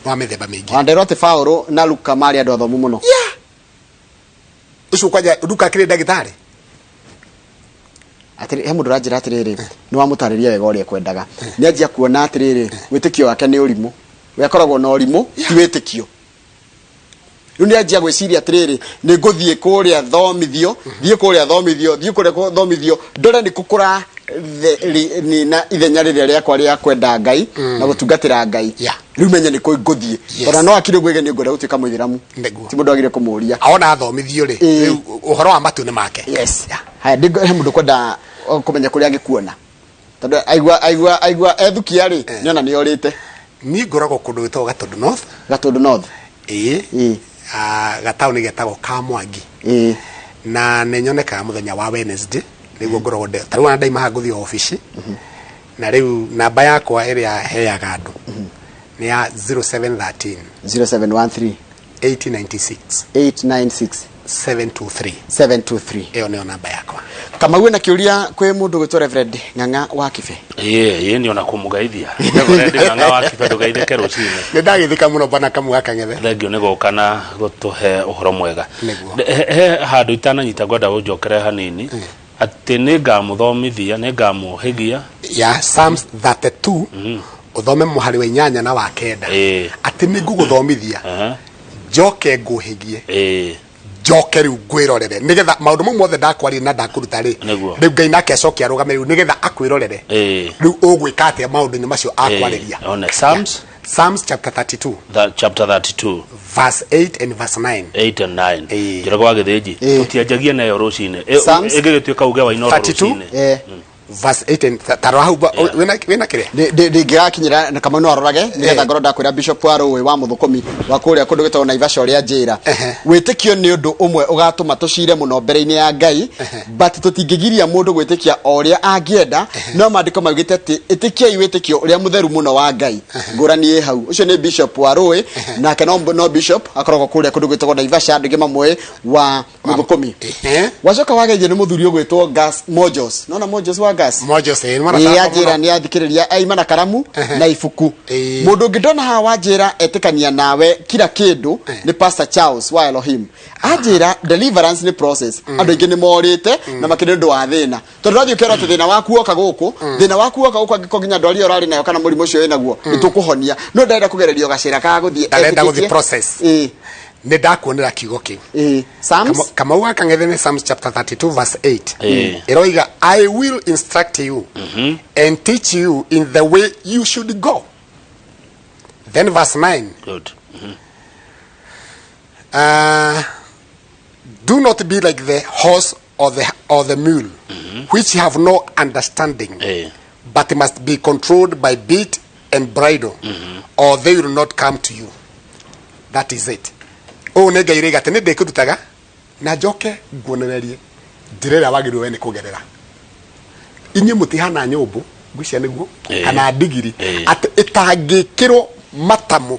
nĩ wa mĩthemba mĩingĩ. Wanderwo atĩ Paũlũ na Luka marĩ andũ athomu mũno. Yeah, ũcio kwanja Luka akĩrĩ ndagĩtarĩ. Atĩrĩ, he mũndũ ũranjĩra atĩrĩrĩ, nĩ wamũtarĩria wega ũrĩa ekwendaga, nĩ anjia kuona atĩrĩrĩ, wĩtĩkio wake nĩ ũrimũ. We akoragwo na ũrimũ, ti wĩtĩkio. Rĩu nĩ anjia gwĩciria atĩrĩrĩ, nĩ ngũthiĩ kũrĩa thomithio, thiĩ kũrĩa thomithio, thiĩ kũrĩa thomithio, ndore nĩ kũkũra nina ithenya rĩrĩa rĩakwa rĩa kwenda Ngai na gũtungatĩra Ngai. Rĩu menye nĩ kũ ngũthiĩ. Tondũ no akire ũguo nĩ ngwenda gũtuĩka mũithĩramu. Ti mũndũ agire kũmũria. Ona athomithio rĩ, rĩu ũhoro wa matu nĩ make. Yes. Haya, he mũndũ kwenda kũmenya kũrĩa angĩkuona, tondũ aigua ethukia rĩ, nĩona nĩ orĩte. Niĩ ngoragwo kũndũ gwĩtagwo Gatũndũ North. Gatũndũ North. Ĩĩ. Gataũni getagwo Kamwangi. Na nĩ nyonekaga mũthenya wa Wednesday, nĩguo ngoragwo ta rĩu ona ndaima haha ngũthiĩ obici. Na rĩu namba yakwa ĩrĩa heaga andũ nĩ ya 0713 0713 896 896 723. 723. Ĩyo nĩyo namba yakwa. Kamau na kĩũria kwĩ mũndũ gwĩtwo Reverend Ng'ang'a wa Kibe. Ĩĩ, nĩ ona kũmũgeithia Reverend Ng'ang'a wa Kibe, ndũgeithĩke rũcinĩ. Nĩ ndagĩthĩka mũno, bana Kamu wa Kang'ethe. Thengio nĩ gũka na gũtũhe ũhoro mwega. Nĩguo. He handũ itananyita, ngwenda ũnjokere hanini, atĩ nĩ ngamũthomithia, nĩ ngamũhĩgia. Ya Psalms 32, ũthome mũhari wa 8 na wa 9. Atĩ nĩ ngũgũthomithia, njoke ngũhĩgie, njoke rĩu ngwĩrorere, nĩgetha maũndũ mau mothe ndakwaria na ndakũruta rĩ, rĩu Ngai nake acoke arũgame rĩu nĩgetha akwĩrorere rĩu ũgwĩka atĩa maũndũ-inĩ macio akwarĩria. One Psalms. Psalms chapter 32. Chapter 32. Verse 8 and verse 9. 8 and 9. Njoroge wa Gĩthĩnji, tũtianjagie nayo rũcinĩ. Psalms? Ĩngĩgĩtuĩka uge wa Inooro 32? rũcinĩ. Verse 8 and tarora hau wĩna kĩrĩa. Ndingĩgakinyĩra na Kamau no arorage nĩgetha ngorwo ndakwĩra Bishop wa Rũĩ wa Mũthũkũmi wa kũrĩa kũndũ gwĩtagwo Naivasha ũrĩa njĩra. Wĩtĩkio nĩ ũndũ ũmwe ũgatũma tũcire mũno mbere-inĩ ya Ngai, but tũtingĩgiria mũndũ gwĩtĩkia o ũrĩa angĩenda, no maandĩko maugĩte atĩ ĩtĩkiai wĩtĩkio ũrĩa mũtheru mũno wa Ngai. Ngũrani ĩ hau. Ũcio nĩ Bishop wa Rũĩ, nake no Bishop akoragwo kũrĩa kũndũ gwĩtagwo Naivasha, andũ aingĩ mamũĩ wa Mũthũkũmi. Wacoka wageithio nĩ mũthuri ũgwĩtwo Gas Mojos. Nona Mojos wa Angas. Mojos, ĩĩ, nĩ mũrata Ĩĩ, wakwa anjĩra mũno. nĩ athikĩrĩria aima na karamu na ibuku. Ĩĩ. Mũndũ ũngĩ ndona haha wanjĩra etĩkania nawe kila kĩndũ nĩ Pastor Charles wa Elohim. Anjĩra deliverance nĩ process. Andũ aingĩ nĩ morĩte na makĩria nĩ ũndũ wa thĩna. Tondũ ũrathiĩ ũkerwo atĩ thĩna waku woka gũkũ, thĩna waku woka gũkũ angĩkorwo nginya ndwari ĩyo ũrarĩ nayo kana mũrimũ ũcio wĩnaguo, nĩ tũkũhonia. No ndarenda kũgererio gacĩra ka gũthiĩ Ndarenda gũthiĩ etĩkĩtie. process. Ĩĩ. Nĩ ndakuonera kiugo kĩu. Ĩĩ. Psalms? Kamau wa Kang'ethe nĩ Psalms chapter 32 verse 8. Ĩĩ. Ĩroiga I will instruct you and teach you in the way you should go. Then verse 9. Good. Do not be like the horse or the mule, which have no understanding, but must be controlled by bit and bridle, or they will not come to you. That is it. Ũũ nĩ Ngai rĩga atĩ nĩ ndĩkũrutaga na njoke nguonererie njĩra ĩrĩa wagĩrĩirwo we nĩ kũgerera. Inyuĩ mũtihana nyũmbũ ngwĩciria nĩguo kana ndigiri atĩ ĩtangĩkĩrwo matamu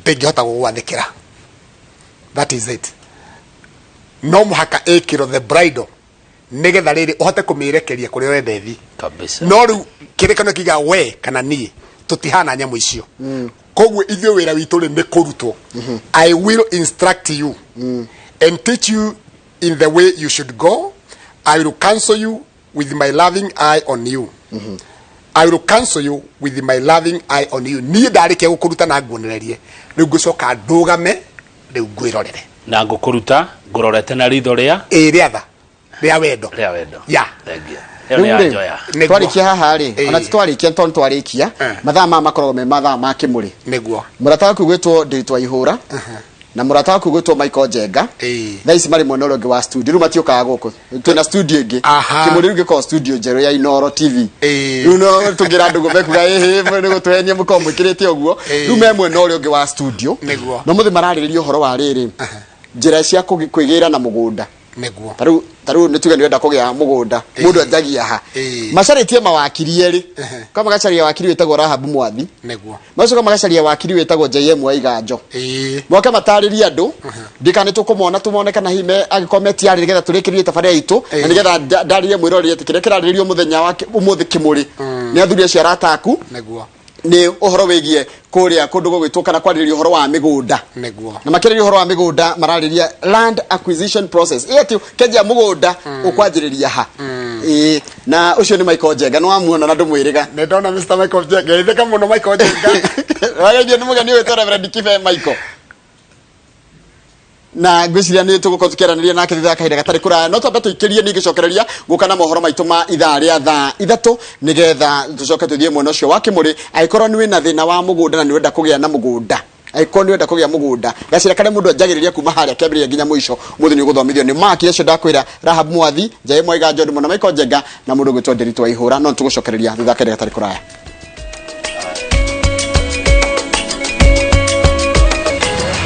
ndĩngĩhota gũgwathĩkĩra. That is it. No mũhaka ĩkĩrwo the bridle nĩgetha rĩrĩ ũhote kũmĩrekeria kũrĩa ũrenda ĩthiĩ. Kabisa. No rĩu kĩrĩkanĩro kiugaga we kana niĩ tũtihana nyamũ icio. Koguo ithuĩ wĩra witũ rĩ nĩ kũrutwo. I will instruct you and teach you in the way you should go. I will counsel you with my loving eye on you. I will counsel you with my loving eye on you. Niĩ ndarĩkia gũkũruta na nguonererie rĩu ngũcoka ndũgame rĩu ngwĩrorere. Na ngũkũruta ngũrorete na ritho rĩa Ĩĩ rĩatha rĩa wendo. Rĩa wendo. Ya. Thengia. Ĩyo nĩ Rĩu ya rĩ, njoya. Nĩguo. Twarĩkia haha rĩ, Ĩĩ. ona ti twarĩkia tondũ twarĩkia, mathaa maya makoragwo me mathaa ma kĩmũrĩ. Nĩguo. Mũrata waku gwĩtwo Ndĩritũ wa Ihũra na mũrata waku gwĩtwo Michael Njenga. Thaa ici marĩ mwena ũrĩa ũngĩ wa studio, rĩu matiũkaga gũkũ. Twĩna studio ĩngĩ. Kĩmũrĩ rĩu gĩkoragwo studio njerũ ya Inooro TV. Rĩu no tũngĩra andũ ũguo mekuga ĩhĩ nĩ gũtũhenia mũkorwo mwĩkĩrĩte ũguo. Rĩu me mwena ũrĩa ũngĩ wa studio. Nĩguo. Na ũmũthĩ mararĩrĩria ũhoro wa rĩrĩ, njĩra cia kwĩgĩra na mũgũnda. Nĩguo. Tarĩu tarĩu nĩ tuge nĩ ũrenda kũgĩa mũgũnda, mũndũ anjagia ha? Macarĩtie mawakiri erĩ. Kwa magacaria wakiri wĩtagwo Rahabu Mwathi. Nĩguo. Magacoka magacaria wakiri wĩtagwo JM wa Iganjo. Moke matarĩrie andũ ndika nĩ tũkũmona tũmone kana hihi angĩkorwo me tiarĩ nĩgetha tũrĩkĩrĩrie tabarĩra itũ na nĩgetha ndarĩrie mwĩroreri atĩ kĩrĩa kĩrarĩrĩrio mũthenya wa ũmũthĩ kĩmũrĩ nĩ athuri acio arata aku. Nĩguo. Nĩ ũhoro wĩgiĩ kũrĩa kũndũ gũgwĩtwo kana kwarĩrĩria ũhoro wa mĩgũnda. Nĩguo. Na makĩrĩria ũhoro wa mĩgũnda mararĩria land acquisition process. Ĩ atĩ kĩanjia mũgũnda ũkwanjĩrĩria ha? Ĩĩ, na ũcio nĩ Michael Njenga, nĩ wamuona na ndũmwĩrĩga. Nĩ ndona Mr. Michael Njenga, geithĩka mũno Michael Njenga. Wageithio nĩ mũgeni ũyũ Reverend Kibe Michael. Na ngwĩciria nĩ tũgũkorwo tũkĩaranĩria nake thutha wa kahinda gatarĩ kũraya, no twambe tũikĩrie niĩ ngĩcokereria gũka na mohoro maitũ ma ithaa rĩa thaa 3 nĩgetha tũcoke tũthiĩ mwena ũcio wa kĩmũrĩ. Angĩkorwo nĩ wĩna thĩna wa mũgũnda na nĩ ũrenda kũgĩa na mũgũnda, angĩkorwo nĩ ũrenda kũgĩa mũgũnda, gacĩra karĩa mũndũ anjagĩrĩria kuma harĩa kĩambĩrĩria nginya mũico, mũthĩ nĩ ũgũthomithio nĩ Mark acio ndakwĩra, Rahab Mwathi, Jaĩ Mwaiga, John Mwana, Michael Njenga na mũndũ ũgwĩtwo Ndĩritũ wa Ihũra. No nĩtũgũcokereria thutha wa kahinda gatarĩ kũraya.